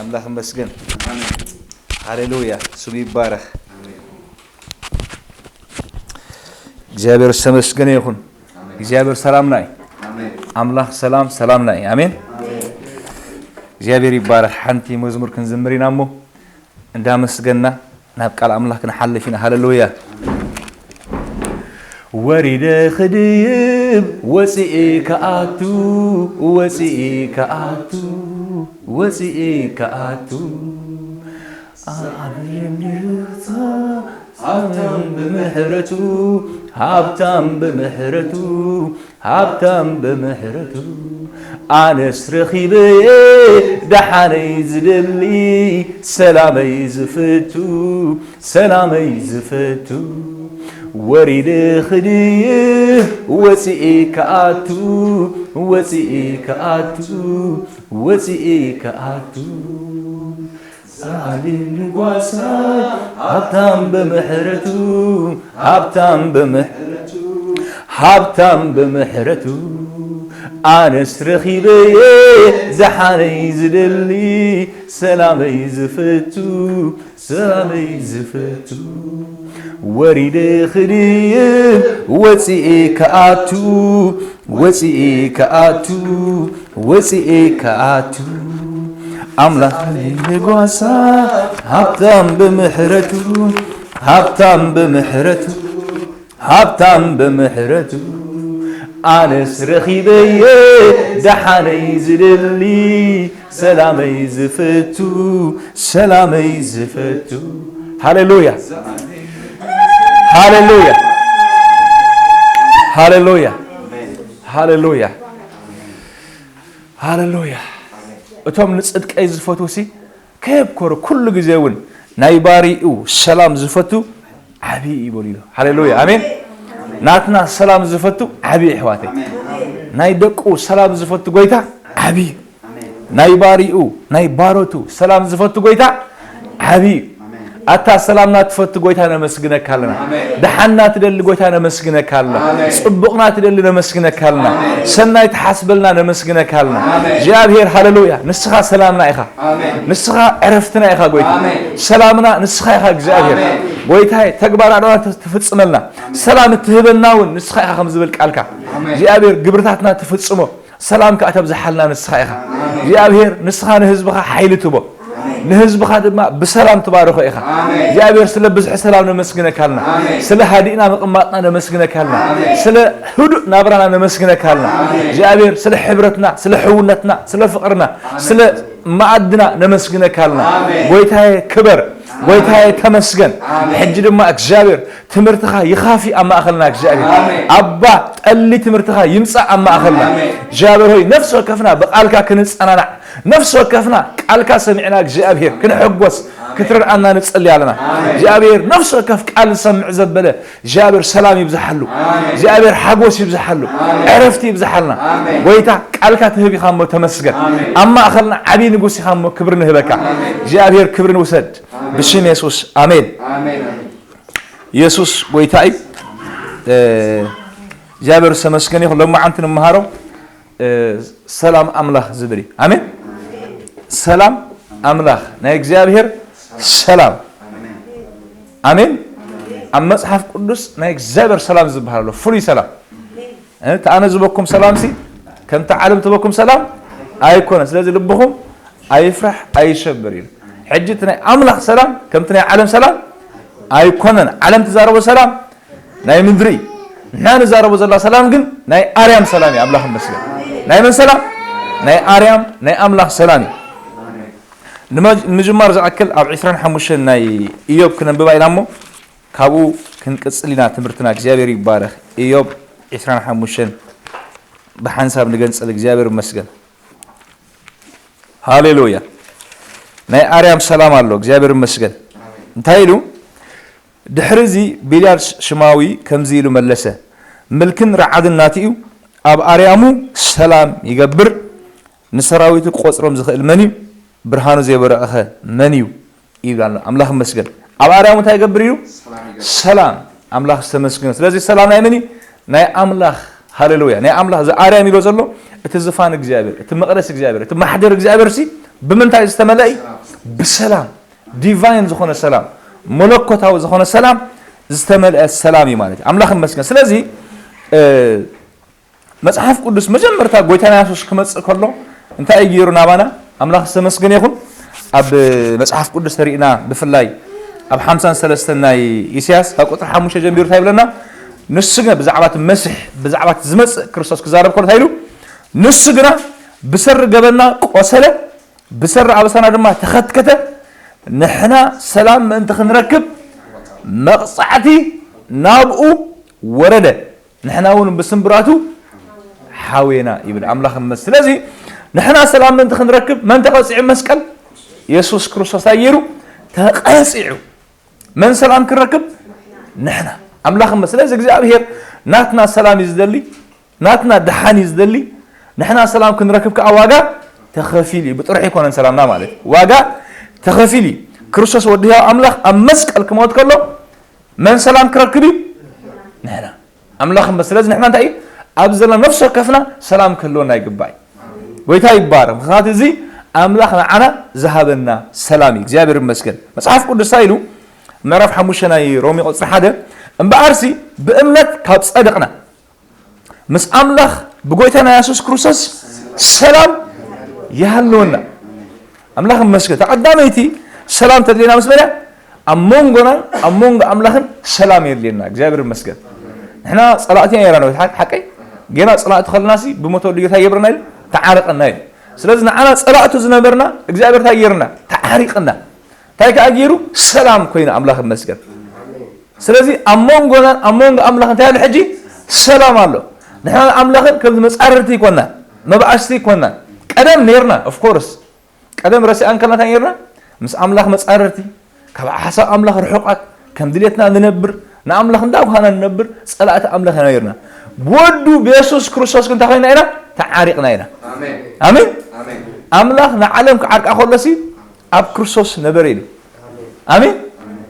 ኣምላኽ ይመስገን። ሃሌሉያ፣ ስሙ ይባረኽ። እግዚኣብሔር ዝተመስገነ ይኹን። እግዚኣብሔር ሰላምና እዩ። ኣምላኽ ሰላም ሰላምና እዩ። ኣሜን። እግዚኣብሔር ይባረኽ። ሓንቲ መዝሙር ክንዝምር ኢና እሞ እንዳመስገንና ናብ ቃል ኣምላኽ ክንሓልፍ ኢና። ሃሌሉያ። ወሪደ ክድይብ ወፂኤ ክኣቱ፣ ወፂኤ ክኣቱ፣ ወፂኤ ክኣቱ። ኣቤት ምሕረቱ፣ ሃብታም ብምሕረቱ፣ ሃብታም ብምሕረቱ፣ ሃብታም ብምሕረቱ። ኣነስ ረኺበየ ደሓነይ ዝደሊ፣ ሰላመይ ዝፈቱ፣ ሰላመይ ዝፈቱ። ወሪደ ክድይብ ወፂኤ ክኣቱ፣ ወፂኤ ክኣቱ፣ ወፂኤ ክኣቱ። ዛሊም ንጓሳ ሃብታም ብምሕረቱ፣ ሃብታም ብምሕረቱ፣ ሃብታም ብምሕረቱ። ኣነስ ረኺበየ ደሓነይ ዝደሊ፣ ሰላመይ ዝፈቱ፣ ሰላመይ ዝፈቱ። ወሪደ ክድይብ ወፂኤ ክኣቱ፣ ወፂኤ ክኣቱ፣ ወፂኤ ክኣቱ። ኣምላኽ ንጓሳ ሃብታም ብምሕረቱ፣ ሃብታም ብምሕረቱ፣ ሃብታም ብምሕረቱ። ኣነስ ረኺበየ ደሓነይ ዝደሊ፣ ሰላመይ ዝፈቱ፣ ሰላመይ ዝፈቱ። ሃሌሉያ፣ ሃሌሉያ፣ ሃሌሉያ፣ ሃሌሉያ፣ ሃሌሉያ። እቶም ንጽድቀይ ዝፈትዉሲ ከየብከሩ ኩሉ ግዜ እውን ናይ ባሪኡ ሰላም ዝፈቱ ዓብዪ እዩ በሉ ኢሉ። ሃሌሉያ፣ ኣሜን። ናትና ሰላም ዝፈቱ ዓብዪ፣ ኣሕዋተይ። ናይ ደቁ ሰላም ዝፈቱ ጎይታ ዓብዪ እዩ። ናይ ባሪኡ፣ ናይ ባሮቱ ሰላም ዝፈቱ ጎይታ ዓብዪ እዩ። ኣታ ሰላምና ትፈቱ ጎይታ ነመስግነካ ኣለና። ደሓንና ትደሊ ጎይታ ነመስግነካ ኣለና። ጽቡቕና ትደሊ ነመስግነካ ኣለና። ሰናይ ትሓስበልና ነመስግነካ ኣለና። እግዚኣብሔር ሃሌሉያ፣ ንስኻ ሰላምና ኢኻ። ንስኻ ዕረፍትና ኢኻ ጎይታ። ሰላምና ንስኻ ኢኻ እግዚኣብሔር። ጎይታዬ፣ ተግባር ኣእዳውና ት-፣ ትፍጽመልና። ሰላም እትህበና እውን ንስኻ ኢኻ ከም ዝብል ቃልካ። እግዚኣብሔር ግብርታትና ትፍጽሞ። ሰላም ከኣ ተብዝሓልና ንስኻ ኢኻ። እግዚኣብሔር ንስኻ ንህዝብኻ ሓይሊ ትቦ። ንህዝብኻ ድማ ብሰላም ትባርኾ ኢኻ። እግዚኣብሔር ስለ ብዝሒ ሰላም ነመስግነካ ኣለና። ስለ ሃዲእና ምቕማጥና ነመስግነካ ኣለና። ስለ ህዱእ ናብራና ነመስግነካ ኣለና። እግዚኣብሔር ስለ ሕብረትና፣ ስለ ሕውነትና፣ ስለ ፍቕርና፣ ስለ መኣድና ነመስግነካ ኣለና። ኣሜን። ጎይታዬ ክበር፣ ኣሜን። ጎይታዬ ተመስገን። ኣሜን። ሕጂ ድማ እግዚኣብሔር ትምህርትኻ ይኻፊ ኣብ ማእኸልና እግዚኣብሔር። ኣሜን። ኣባ ጠሊ ትምህርትኻ ይምጻእ ኣብ ማእኸልና። ኣሜን። እግዚኣብሔር ሆይ ነፍሲ ወከፍና ብቃልካ ክንጸናናዕ፣ ነፍሲ ወከፍና ቃልካ ሰሚዕና እግዚኣብሔር ክንሕጎስ ኣሜን። ክትረድኣና ንጸሊ ኣለና። ኣሜን። እግዚኣብሔር ነፍሲ ወከፍ ቃል ዝሰምዕ ዘበለ እግዚኣብሔር ሰላም ይብዝሓሉ። ኣሜን። እግዚኣብሔር ሓጎስ ይብዝሓሉ። ኣሜን። ዕረፍቲ ይብዝሓልና። ኣሜን። ጎይታ ቃልካ ትህብ ኢኻ እሞ ተመስገን። ኣሜን። ኣብ ማእኸልና ዓብዪ ንጉስ ኢኻ እሞ ክብሪ ንህበካ። ኣሜን። እግዚኣብሔር ክብሪ ንውሰድ። ኣሜን። ብሽም የሱስ ኣሜን። ኣሜን። የሱስ ጎይታ እዩ። እ፣ እግዚኣብሔር ዝተመስገነ ይኹን። ሎማዓንቲ ንምሃሮ እ፣ ሰላም ኣምላኽ ዝብል እዩ። ኣሜን። ሰላም ኣምላኽ፣ ናይ እግዚኣብሔር ሰላም። ኣሜን። ኣብ መጽሓፍ ቅዱስ ናይ እግዚኣብሔር ሰላም ዝበሃል ኣሎ፣ ፍሉይ ሰላም። እ፣ እቲ ኣነ ዝበኩም ሰላምሲ ከምቲ ዓለም ትበኩም ሰላም ኣይኮነን። ስለዚ ልብኹም ኣይፍራሕ ኣይሸበር ኢሉ። ሕጂ እቲ ናይ ኣምላኽ ሰላም ከምቲ ናይ ዓለም ሰላም ኣይኮነን። ዓለም ትዛረቦ ሰላም ናይ ምድሪ እዩ። ንሕና ንዛረቦ ዘላ ሰላም ግን ናይ ኣርያም ሰላም እዩ። ኣምላኽ ይመስገን። ናይ መን ሰላም? ናይ ኣርያም፣ ናይ ኣምላኽ ሰላም እዩ። ንመ-፣ ንምጅማር ዝኣክል ኣብ ዕስራን ሓሙሽተን ናይ ኢዮብ ክነንብባ ኢና እሞ ካብኡ ክንቅጽል ኢና ትምህርትና። እግዚኣብሔር ይባረኽ። ኢዮብ ዕስራን ሓሙሽተን ብሓንሳብ ንገንጽል። እግዚኣብሔር ይመስገን። ሃሌሉያ። ናይ ኣርያም ሰላም ኣሎ። እግዚኣብሔር ይመስገን። እንታይ ኢሉ? ድሕሪ እዚ ቢልያድ ሽማዊ ከምዚ ኢሉ መለሰ፣ ምልክን ረዓድን ናቱ እዩ፣ ኣብ ኣርያሙ ሰላም ይገብር። ንሰራዊቱ ክቆጽሮም ዝኽእል መን እዩ? ብርሃኑ ዘይበረኸ መን እዩ? ይብል ኣሎ። ኣምላኽ ይመስገን። ኣብ ኣርያሙ እንታይ ይገብር እዩ? ሰላም ይገብር። ሰላም። ኣምላኽ ዝተመስገነ። ስለዚ ሰላም ናይ መን እዩ? ናይ ኣምላኽ። ሃሌሉያ። ናይ ኣምላኽ። እዚ ኣርያም ኢሎ ዘሎ እቲ ዝፋን እግዚኣብሔር፣ እቲ መቕደስ እግዚኣብሔር፣ እቲ ማሕደር እግዚኣብሔር ሲ ብምንታይ ዝተመልአ እዩ? ብሰላም፣ ዲቫይን ዝኾነ ሰላም፣ መለኮታዊ ዝኾነ ሰላም ዝተመልአ ሰላም እዩ ማለት እዩ። ኣምላኽ ይመስገን። ስለዚ መጽሓፍ ቅዱስ መጀመርታ ጎይታና የሱስ ክመጽእ ከሎ እንታይ እዩ ገይሩ ናባና? ኣምላኽ ዝተመስገነ ይኹን። ኣብ መጽሓፍ ቅዱስ ተሪእና፣ ብፍላይ ኣብ ሓምሳን ሰለስተን ናይ ኢሳያስ ካብ ቁጥሪ ሓሙሽተ ጀሚሩ እንታይ ይብለና? ንሱ ግና ብዛዕባ እቲ መሲሕ፣ ብዛዕባ እቲ ዝመጽእ ክርስቶስ ክዛረብ ከሎ እንታይ ኢሉ? ንሱ ግና ብሰሪ ገበንና ቆሰለ፣ ብሰሪ ኣበሳና ድማ ተኸትከተ፣ ንሕና ሰላም ምእንቲ ክንረክብ መቕጻዕቲ ናብኡ ወረደ፣ ንሕና እውን ብስምብራቱ ሓዌና ይብል ኣምላኽ ይመስገን። ስለዚ ንሕና ሰላም ምእንቲ ክንረክብ መን ተቐጺዑ መስቀል? የሱስ ክርስቶስ እንታይ ገይሩ? ተቐጺዑ። መን ሰላም ክንረክብ? ንሕና። ኣምላኽ ይመስገን። ስለዚ እግዚኣብሔር ናትና ሰላም እዩ ዝደሊ፣ ናትና ደሓን እዩ ዝደሊ። ንሕና ሰላም ክንረክብ ከዓ ዋጋ ተኸፊሉ እዩ። ብጥርሑ ኣይኮነን ሰላምና ማለት እዩ። ዋጋ ተኸፊሉ እዩ። ክርስቶስ ወዲ ህያው ኣምላኽ ኣብ መስቀል ክሞት ከሎ መን ሰላም ክረክብ እዩ? ንሕና። ኣምላኽ እምበር። ስለዚ ንሕና እንታይ እዩ? ኣብ ዘለና ነፍሲ ወከፍና ሰላም ክህልወና ይግባእ እዩ። ጎይታ ይባረክ። ምኽንያቱ እዚ ኣምላኽ ንዓና ዝሃበና ሰላም እዩ። እግዚኣብሔር ይመስገን። መጽሓፍ ቅዱስ እንታይ ኢሉ? ምዕራፍ ሓሙሽተ ናይ ሮሜ ቁጽሪ ሓደ፣ እምበኣርሲ ብእምነት ካብ ጸደቕና ምስ ኣምላኽ ብጎይታና የሱስ ክርስቶስ ሰላም ይሃልወና። ኣምላኽ ይመስገን። እታ ቀዳመይቲ ሰላም ተድልየና ምስ በለ ኣብ መንጎና ኣብ መንጎ ኣምላኽን ሰላም የድልየና። እግዚኣብሔር ይመስገን። ንሕና ጸላእቲ ኢና ነይርና፣ ሓ-፣ ሓቀይ? ገና ጸላእቲ ከለናሲ ብሞት ወዲ ጌታ ይገብረና ኢሉ ተዓረቀና ኢሉ። ስለዚ ንዓና ጸላእቱ ዝነበርና እግዚኣብሔር እንታይ ገይርና? ተዓሪቅና። እንታይ ከኣ ገይሩ? ሰላም ኮይኑ ኣምላኽ ይመስገን። ስለዚ ኣብ መንጎናን ኣብ መንጎ ኣምላኽ እንታይ ኣሎ ሕጂ? ሰላም ኣሎ። ንሕና ኣምላኽን ከምዚ መጻረርቲ ይኮና፣ መባእስቲ ይኮና። ቀደም ነይርና፣ of course። ቀደም ረሲኣን ከለና እንታይ ነይርና? ምስ ኣምላኽ መጻረርቲ፣ ካብ ሓሳብ ኣምላኽ ርሑቃት፣ ከም ድሌትና ንነብር፣ ንኣምላኽ እንዳጓሃና ንነብር፣ ጸላእቲ ኣምላኽ ኢና ነይርና። ብወዱ ብየሱስ ክርስቶስ ግን እንታይ ኮይና ኢና? ተዓሪቕና ኢና። ኣሜን። ኣሜን? ኣሜን። ኣምላኽ ንዓለም ክዓርቃ ከሎሲ ኣብ ክርስቶስ ነበረ ኢሉ። ኣሜን?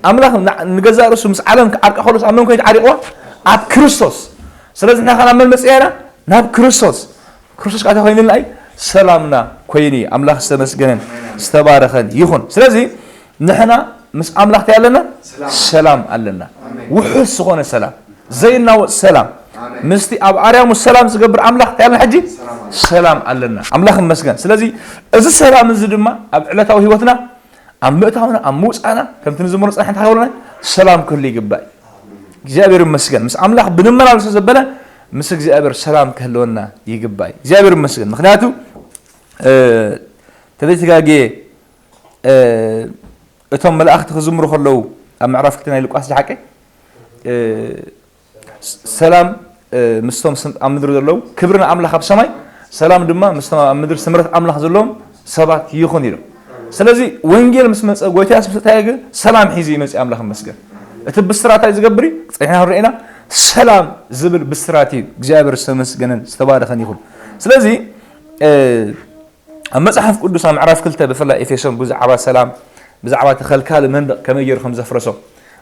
ኣምላኽ ና-፣ ንገዛእ ርእሱ ምስ ዓለም ክዓርቃ ከሎስ ኣብ መን ኮይኑ ተዓሪቕዋ? ኣብ ክርስቶስ። ስለዚ ንሕና ከ ናብ መን መጺኣ ኢና? ናብ ክርስቶስ። ክርስቶስ ከኣ እንታይ ኮይኑልና እዩ? ሰላምና ኮይኑ እዩ። ኣምላኽ ዝተመስገነን ዝተባረኸን ይኹን። ስለዚ ንሕና ምስ ኣምላኽ እንታይ ኣለና? ሰላም። ሰላም ኣለና። ኣሜን። ውሑስ ዝኾነ ሰላም፣ ዘይናወጽ ሰላም። ኣሜን። ምስቲ ኣብ ኣርያሙ ሰላም ዝገብር ኣምላኽ እንታይ ኣለና ሕጂ? ሰላም ኣለና። ሰላም ኣለና። ኣምላኽ ይመስገን። ስለዚ እዚ ሰላም እዚ ድማ ኣብ ዕለታዊ ህይወትና፣ ኣብ ምእታውና፣ ኣብ ምውጻእና፣ ከምቲ ንዝምሮ ጸኒሕና እንታይ ክህልወና? ሰላም ክህሉ ይግባእ። እግዚኣብሔር ይመስገን። ምስ ኣምላኽ ብንመላለሶ ዘበለ ምስ እግዚኣብሔር ሰላም ክህልወና ይግባእ። እግዚኣብሔር ይመስገን። ምኽንያቱ፣ እ፣ ተዘይተጋግየ፣ እ፣ እቶም መላእኽቲ ክዝምሩ ከለዉ ኣብ ምዕራፍ ክልተ ናይ ሉቃስ ዝሓቀ፣ እ፣ ሰላም፣ እ፣ ምስቶም ስም-፣ ኣብ ምድሪ ዘለዉ፣ ክብሪ ንኣምላኽ ኣብ ሰማይ፣ ሰላም ድማ ምስቶም ኣብ ምድሪ ስምረት ኣምላኽ ዘለዎም ሰባት ይኹን ኢሎም። ስለዚ ወንጌል ምስ መጸ፣ ጎይታ የሱስ እንታይ ግን ሰላም ሒዙ ይመጽእ፣ ኣምላኽ ይመስገን። እቲ ብስራት እንታይ ዝገብር እዩ? ጸኒሕና ክንርኢ ኢና። ሰላም ዝብል ብስራት እዩ። እግዚኣብሔር ዝተመስገነን ዝተባረኸን ይኹን። ስለዚ፣ እ፣ ኣብ መጽሓፍ ቅዱስ ኣብ ምዕራፍ ክልተ ብፍላይ ኤፌሶን ብዛዕባ ሰላም፣ ብዛዕባ እቲ ከልካሊ መንደቕ ከመይ ገይሩ ከም ዘፍረሶ፣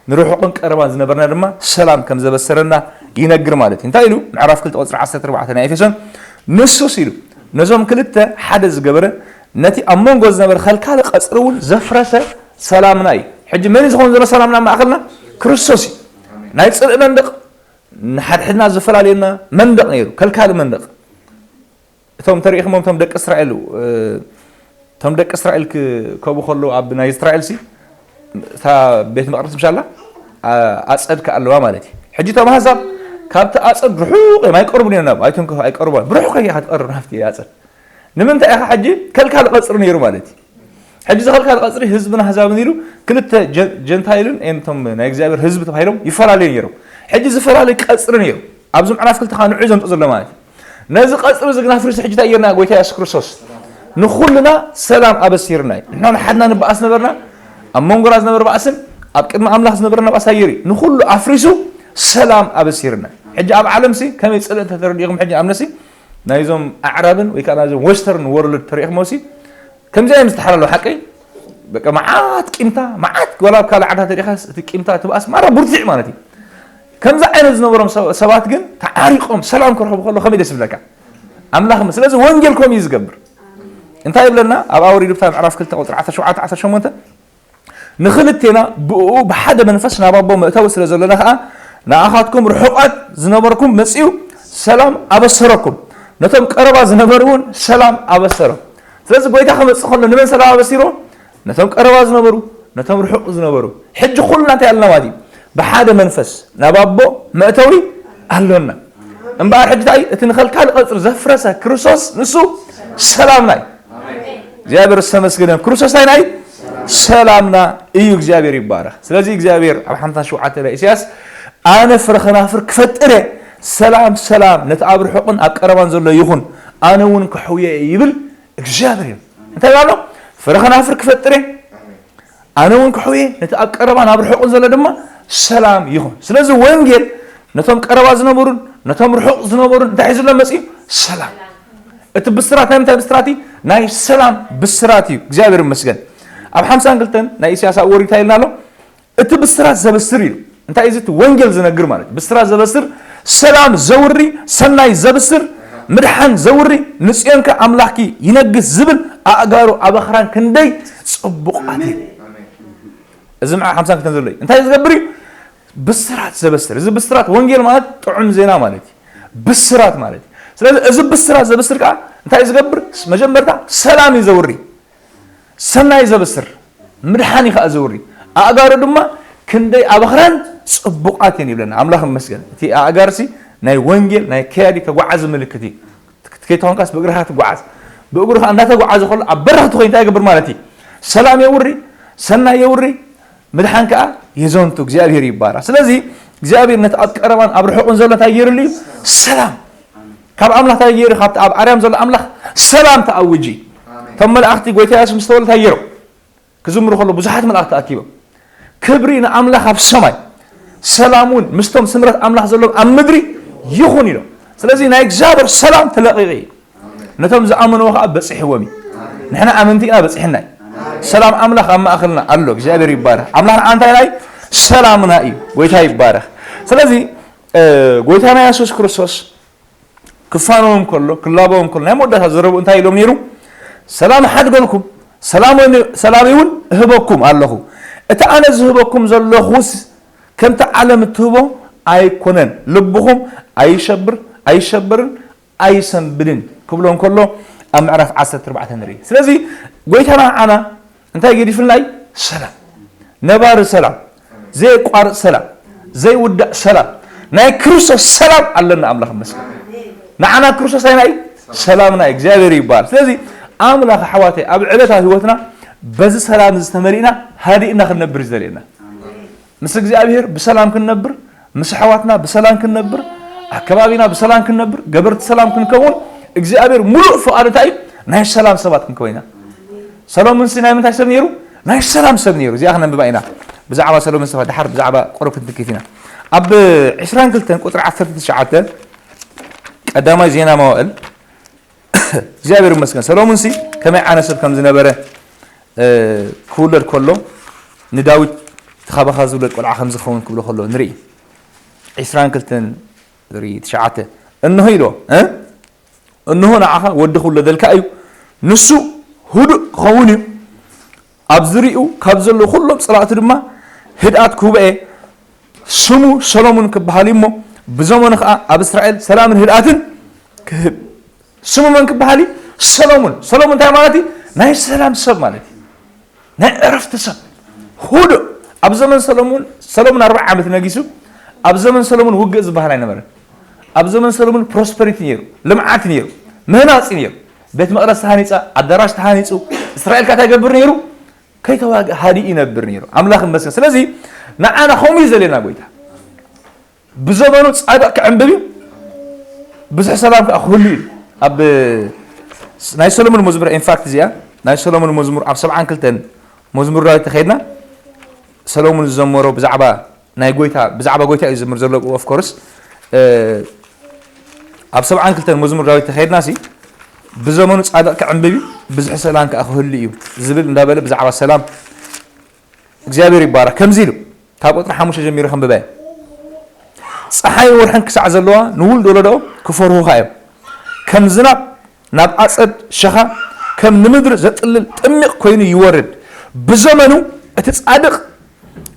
ንርሑቕን ቀረባን ዝነበርና ድማ ሰላም ከም ዘበሰረና ይነግር ማለት እዩ። እንታይ ኢሉ? ምዕራፍ ክልተ ቁጽሪ ዓሰርተ ኣርባዕተ ናይ ኤፌሶን፣ ንሱስ ኢሉ ነዞም ክልተ ሓደ ዝገበረ፣ ነቲ ኣብ መንጎ ዝነበረ ከልካሊ ቀጽሪ እውን ዘፍረሰ ሰላምና እዩ። ሕጂ መን እዩ ዝኾን ዘሎ ሰላምና ኣብ ማእከልና? ክርስቶስ እዩ። ናይ ጽልኢ መንደቕ ንሓድሕድና ዝፈላልየና መንደቕ ነይሩ፣ ከልካሊ መንደቕ። እቶም ተሪእኽሞም፣ እቶም ደቂ እስራኤል፣ እ፣ እቶም ደቂ እስራኤል ክከቡ ከለዉ ኣብ ናይ እስራኤል ሲ፣ እታ ቤት መቕደስ ምሻላ፣ ኣ-፣ ኣጸድ ከኣ ኣለዋ ማለት እዩ። ሕጂ እቶም ኣህዛብ ካብቲ ኣጸድ ርሑቕ እዮም፣ ኣይቀርቡን እዮም፣ ናብ ኣይትንከፉ፣ ኣይቀርቡን። ብርሑቕ ኢኻ ትቀርብ ናብቲ ኣጸድ። ንምንታይ ኢኻ ሕጂ? ከልካሊ ቀጽሪ ነይሩ ማለት እዩ። ሕጂ እዚ ከልካሊ ቀጽሪ ህዝብን ኣህዛብን ኢሉ ክልተ ጀ-፣ ጀንታይልን እቶም ናይ እግዚኣብሔር ህዝቢ ተባሂሎም ይፈላለዩ ነይሮም። ሕጂ ዝፈላለዩ ቀጽሪ ነይሩ። ኣብዚ ምዕራፍ ክልተ ከዓ ንዑ ዘምጽእ ዘሎ ማለት እዩ። ነዚ ቀጽሪ እዚ ግን ኣፍሪሱ ሕጂ እንታይ ጌርና? ጎይታ የሱስ ክርስቶስ ንኹልና ሰላም ኣበሲርና እዩ። ንሕና ንሓድና ንበኣስ ነበርና። ኣብ መንጎና ዝነበረ ባእስን ኣብ ቅድሚ ኣምላኽ ዝነበረና ባእሲ ኣየር እዩ። ንኹሉ ኣፍሪሱ ሰላም ኣበሲርና። ሕጂ ኣብ ዓለምሲ ከመይ ጽልኢ እንተተረዲእኹም ሕጂ ኣብነሲ ናይዞም ኣዕራብን ወይ ከዓ ናይዞም ዌስተርን ወርልድ ተሪእኹሞሲ ከምዚ እዮም ዝተሓላለዉ ሓቀይ። በቃ መዓት ቂምታ፣ መዓት ዋላ ኣብ ካልእ ዓድታት ተሪእኻ እቲ ቂምታ ትብኣስ ማራ ብርቱዕ ማለት እዩ። ከምዚ ዓይነት ዝነበሮም ሰ-፣ ሰባት ግን ተዓሪቆም ሰላም ክረኽቡ ከሎ ከመይ ደስ ይብለካ? ኣምላኽ መ-፣ ስለዚ ወንጌል ከምኡ እዩ ዝገብር። እንታይ ይብለና? ኣብ ኣወሪዱብታ ምዕራፍ ክልተ ቁፅሪ ዓሰርተ ሸውዓተ ዓሰርተ ሸሞንተ፣ ንኽልቴና ብእኡ ብሓደ መንፈስ ናብ ኣቦ መእተዊ ስለ ዘለና ኸዓ፣ ንኣኻትኩም ርሑቓት ዝነበርኩም መጺኡ ሰላም ኣበሰረኩም፣ ነቶም ቀረባ ዝነበሩ እውን ሰላም ኣበሰሮም። ስለዚ ጎይታ ክመጽእ ከሎ ንመን ሰላም ኣበሲርዎ? ነቶም ቀረባ ዝነበሩ፣ ነቶም ርሑቕ ዝነበሩ። ሕጂ ኩልና እንታይ ኣለና ማለት እዩ? ብሓደ መንፈስ ናብ ኣቦ መእተዊ ኣሎና። እምበኣር ሕጂ እንታይ? እቲ ንኸልካል ቀጽሪ ዘፍረሰ ክርስቶስ ንሱ ሰላምና እዩ። እግዚኣብሔር ዝተመስገነ ይኹን። ክርስቶስ እንታይ ናይ ሰላምና እዩ። እግዚኣብሔር ይባረኽ። ስለዚ እግዚኣብሔር ኣብ ሓምሳን ሸውዓተን ናይ ኢሳያስ፣ ኣነ ፍረ ኸናፍር ክፈጥር እየ፣ ሰላም ሰላም ነቲ ኣብ ርሑቕን ኣብ ቀረባን ዘሎ ይኹን፣ ኣነ እውን ክሕውዮ እየ ይብል እግዚኣብሔር እዩ። እንታይ ኣሎ? ፍረ ኸናፍር ክፈጥር እየ፣ ኣነ እውን ክሕውየ፣ ነቲ ኣብ ቀረባን ኣብ ርሑቕን ዘሎ ድማ ሰላም ይኹን። ስለዚ ወንጌል ነቶም ቀረባ ዝነበሩን ነቶም ርሑቕ ዝነበሩን እንታይ ሒዙሎም መጺኡ? ሰላም። እቲ ብስራት ናይ ምንታይ ብስራት እዩ? ናይ ሰላም ብስራት እዩ። እግዚኣብሔር ይመስገን። ኣብ ሓምሳን ክልተን ናይ ኢሳያስ ኣብ ወሪድ እንታይ ኢልና ኣሎ? እቲ ብስራት ዘበስር እዩ። እንታይ እዩ እዚ? እቲ ወንጌል ዝነግር ማለት እዩ። ብስራት ዘበስር፣ ሰላም ዘውሪ፣ ሰናይ ዘብስር፣ ምድሓን ዘውሪ፣ ንጽዮንከ ኣምላኽኪ ይነግስ ዝብል ኣእጋሩ ኣብ ኣኽራን ክንደይ ጽቡቓት እዩ። እዚ ምዕራፍ ሓምሳን ክልተን ዘሎ እዩ። እንታይ ዝገብር እዩ? ብስራት ዘበስር። እዚ ብስራት ወንጌል ማለት ጥዑም ዜና ማለት እዩ። ብስራት ማለት እዩ። ስለዚ እዚ ብስራት ዘበስር ከዓ እንታይ ዝገብር? መጀመርታ ሰላም እዩ ዘውሪ። ሰናይ ዘበስር። ምድሓን እዩ ከዓ ዘውሪ። ኣእጋሩ ድማ ክንደይ ኣብ ኣኽራን ጽቡቓት እየን ይብለና። ኣምላኽ ይመስገን። እቲ ኣእጋርሲ ናይ ወንጌል፣ ናይ ከያዲ ተጓዓዚ ምልክት እዩ። ከይተኾንካስ ብእግርኻ ትጓዓዝ። ብእግሩ ከዓ እንዳተጓዓዘ ከሎ ኣብ በረኽቲ ኮይኑ እንታይ ይገብር ማለት እዩ? ሰላም የውሪ፣ ሰናይ የውሪ፣ ምድሓን ከዓ የዘንቱ። እግዚኣብሔር ይባረኽ። ስለዚ እግዚኣብሔር ነቲ ኣብ ቀረባን ኣብ ርሑቕን ዘሎ እንታይ ገይሩሉ እዩ? ሰላም። ካብ ኣምላኽ እንታይ ገይሩ? ካብቲ ኣብ ኣርያም ዘሎ ኣምላኽ ሰላም ተኣውጂ። እቶም መላእኽቲ ጎይታ የሱስ ምስ ተወልደ እንታይ ገይሮም? ክዝምሩ ከሎ ብዙሓት መላእኽቲ ኣኪቦም፣ ክብሪ ንኣምላኽ ኣብ ሰማይ፣ ሰላም እውን ምስቶም ስምረት ኣምላኽ ዘለዎም ኣብ ምድሪ ይኹን ኢሎም። ስለዚ ናይ እግዚኣብሔር ሰላም ተለቒቑ እዩ። ነቶም ዝኣመንዎ ከዓ በፂሕዎም እዩ። ንሕና ኣመንቲ ኢና፣ በፂሕና እዩ። ሰላም ኣምላኽ ኣብ ማእኸልና ኣሎ። እግዚኣብሔር ይባረኽ። ኣምላኽ ንዓና እንታይ ናይ ሰላምና እዩ። ጎይታ ይባረኽ። ስለዚ እ፣ ጎይታና የሱስ ክርስቶስ ክፋነዎም ከሎ፣ ክላበዎም ከሎ፣ ናይ መወዳእታ ዘረቡ እንታይ ኢሎም ነይሩ? ሰላም እሓድገልኩም፣ ሰላም እውን፣ ሰላም እውን እህበኩም ኣለኹ። እቲ ኣነ ዝህበኩም ዘለኹስ ከምቲ ዓለም እትህቦ ኣይኮነን። ልብኹም ኣይሸብር፣ ኣይሸበርን ኣይሰንብድን ክብሎም ከሎ ኣብ ምዕራፍ ዓሰርተ ኣርባዕተ ንርኢ። ስለዚ ጎይታና ንዓና እንታይ ገዲፍልና እዩ? ሰላም። ነባሪ ሰላም። ዘየቋርጽ ሰላም። ዘይውዳእ ሰላም። ናይ ክርስቶስ ሰላም ኣለና። ኣምላኽ ይመስገን። ንዓና ክርስቶስ ኣይና እዩ? ሰላምና እዩ። እግዚኣብሔር ይባል። ስለዚ ኣምላኽ ኣሕዋተይ ኣብ ዕለታዊ ህይወትና በዚ ሰላም እዚ ተመሊእና ሃዲእና ክንነብር እዩ ዘድልየና። ምስ እግዚኣብሔር ብሰላም ክንነብር፣ ምስ ኣሕዋትና ብሰላም ክንነብር፣ ኣከባቢና ብሰላም ክንነብር፣ ገበርቲ ሰላም ክንከውን እግዚኣብሔር ሙሉእ ፍቓዱ እንታይ እዩ? ናይ ሰላም ሰባት ክንከውን ኢና። ሰሎሞንሲ ናይ ምንታይ ሰብ ነይሩ? ናይ ሰላም ሰብ ነይሩ። እዚኣ ክነንብባ ኢና። ብዛዕባ ሰሎሞን ስፋ ድሓር ብዛዕባ ቁሩብ ክንትንክፍ ኢና። ኣብ ዕስራን ክልተን ቁጽሪ ዓሰርተ ትሽዓተ ቀዳማይ ዜና መዋእል እግዚኣብሔር ይመስገን። ሰሎሞንሲ ከመይ ዓይነት ሰብ ከም ዝነበረ፣ እ፣ ክውለድ ከሎ ንዳዊት እቲ ካባኻ ዝውለድ ቆልዓ ከም ዝኸውን ክብሎ ከሎ ንርኢ። ዕስራን ክልተን ቁጽሪ ትሽዓተ፣ እንሆ ኢሎ፣ እ? እንሆ ንዓኻ ወዲ ክውለደልካ እዩ፣ ንሱ ህዱእ ክኸውን እዩ፣ ኣብ ዝርይኡ ካብ ዘለዉ ኩሎም ጸላእቱ ድማ ህድኣት ክህቦ እየ። ስሙ ሰሎሞን ክበሃል እዩ እሞ፣ ብዘመኑ ኸዓ ኣብ እስራኤል ሰላምን ህድኣትን ክህብ። ስሙ መን ክበሃል እዩ? ሰሎሞን። ሰሎሞን እንታይ ማለት እዩ? ናይ ሰላም ሰብ ማለት እዩ። ናይ ዕረፍቲ ሰብ። ህዱእ። ኣብ ዘመን ሰሎሞን፣ ሰሎሞን ኣርብዓ ዓመት ነጊሱ፣ ኣብ ዘመን ሰሎሞን ውግእ ዝበሃል ኣይነበረን። ኣብ ዘመን ሰሎሞን ፕሮስፐሪቲ ነይሩ፣ ልምዓት ነይሩ፣ ምህናጽ ነይሩ። ቤት መቕደስ ተሃኒጻ፣ ኣዳራሽ ተሃኒጹ፣ እስራኤል ከ እንታይ ይገብር ነይሩ? ከይተዋግእ ሃዲኡ ይነብር ነይሩ። ኣምላኽ ይመስገን። ስለዚ ንዓና ከምኡ እዩ ዘድልየና ጎይታ። ብዘመኑ ጻድቕ ክዕንብብ እዩ፣ ብዙሕ ሰላም ከኣ ክህሉ እዩ። ኣብ ናይ ሰሎሞን መዝሙር፣ ኢንፋክት እዚኣ ናይ ሰሎሞን መዝሙር ኣብ ሰብዓን ክልተን መዝሙር ዳዊት ተኸይድና ሰሎሞን ዝዘመሮ ብዛዕባ ናይ ጎይታ፣ ብዛዕባ ጎይታ እዩ ዝዝምር ዘሎ። ኦፍ ኮርስ፣ እ፣ ኣብ ሰብዓን ክልተን መዝሙር ዳዊት ተኸይድና ሲ፣ ብዘመኑ ጻድቕ ክዕንብብ እዩ፣ ብዙሕ ሰላም ከኣ ክህሉ እዩ ዝብል እንዳበለ ብዛዕባ ሰላም እግዚኣብሔር ይባረክ። ከምዚ ኢሉ፣ ካብ ቁጽሪ ሓሙሽተ ጀሚሩ ከንብበ። ጸሓይን ወርሕን ክሳዕ ዘለዋ ንውሉድ ወለዶ ክፈርሁኻ እዮም። ከም ዝናብ ናብ ኣጸድ ሸኻ፣ ከም ንምድሪ ዘጥልል ጥሚቕ ኮይኑ ይወርድ። ብዘመኑ እቲ ጻድቕ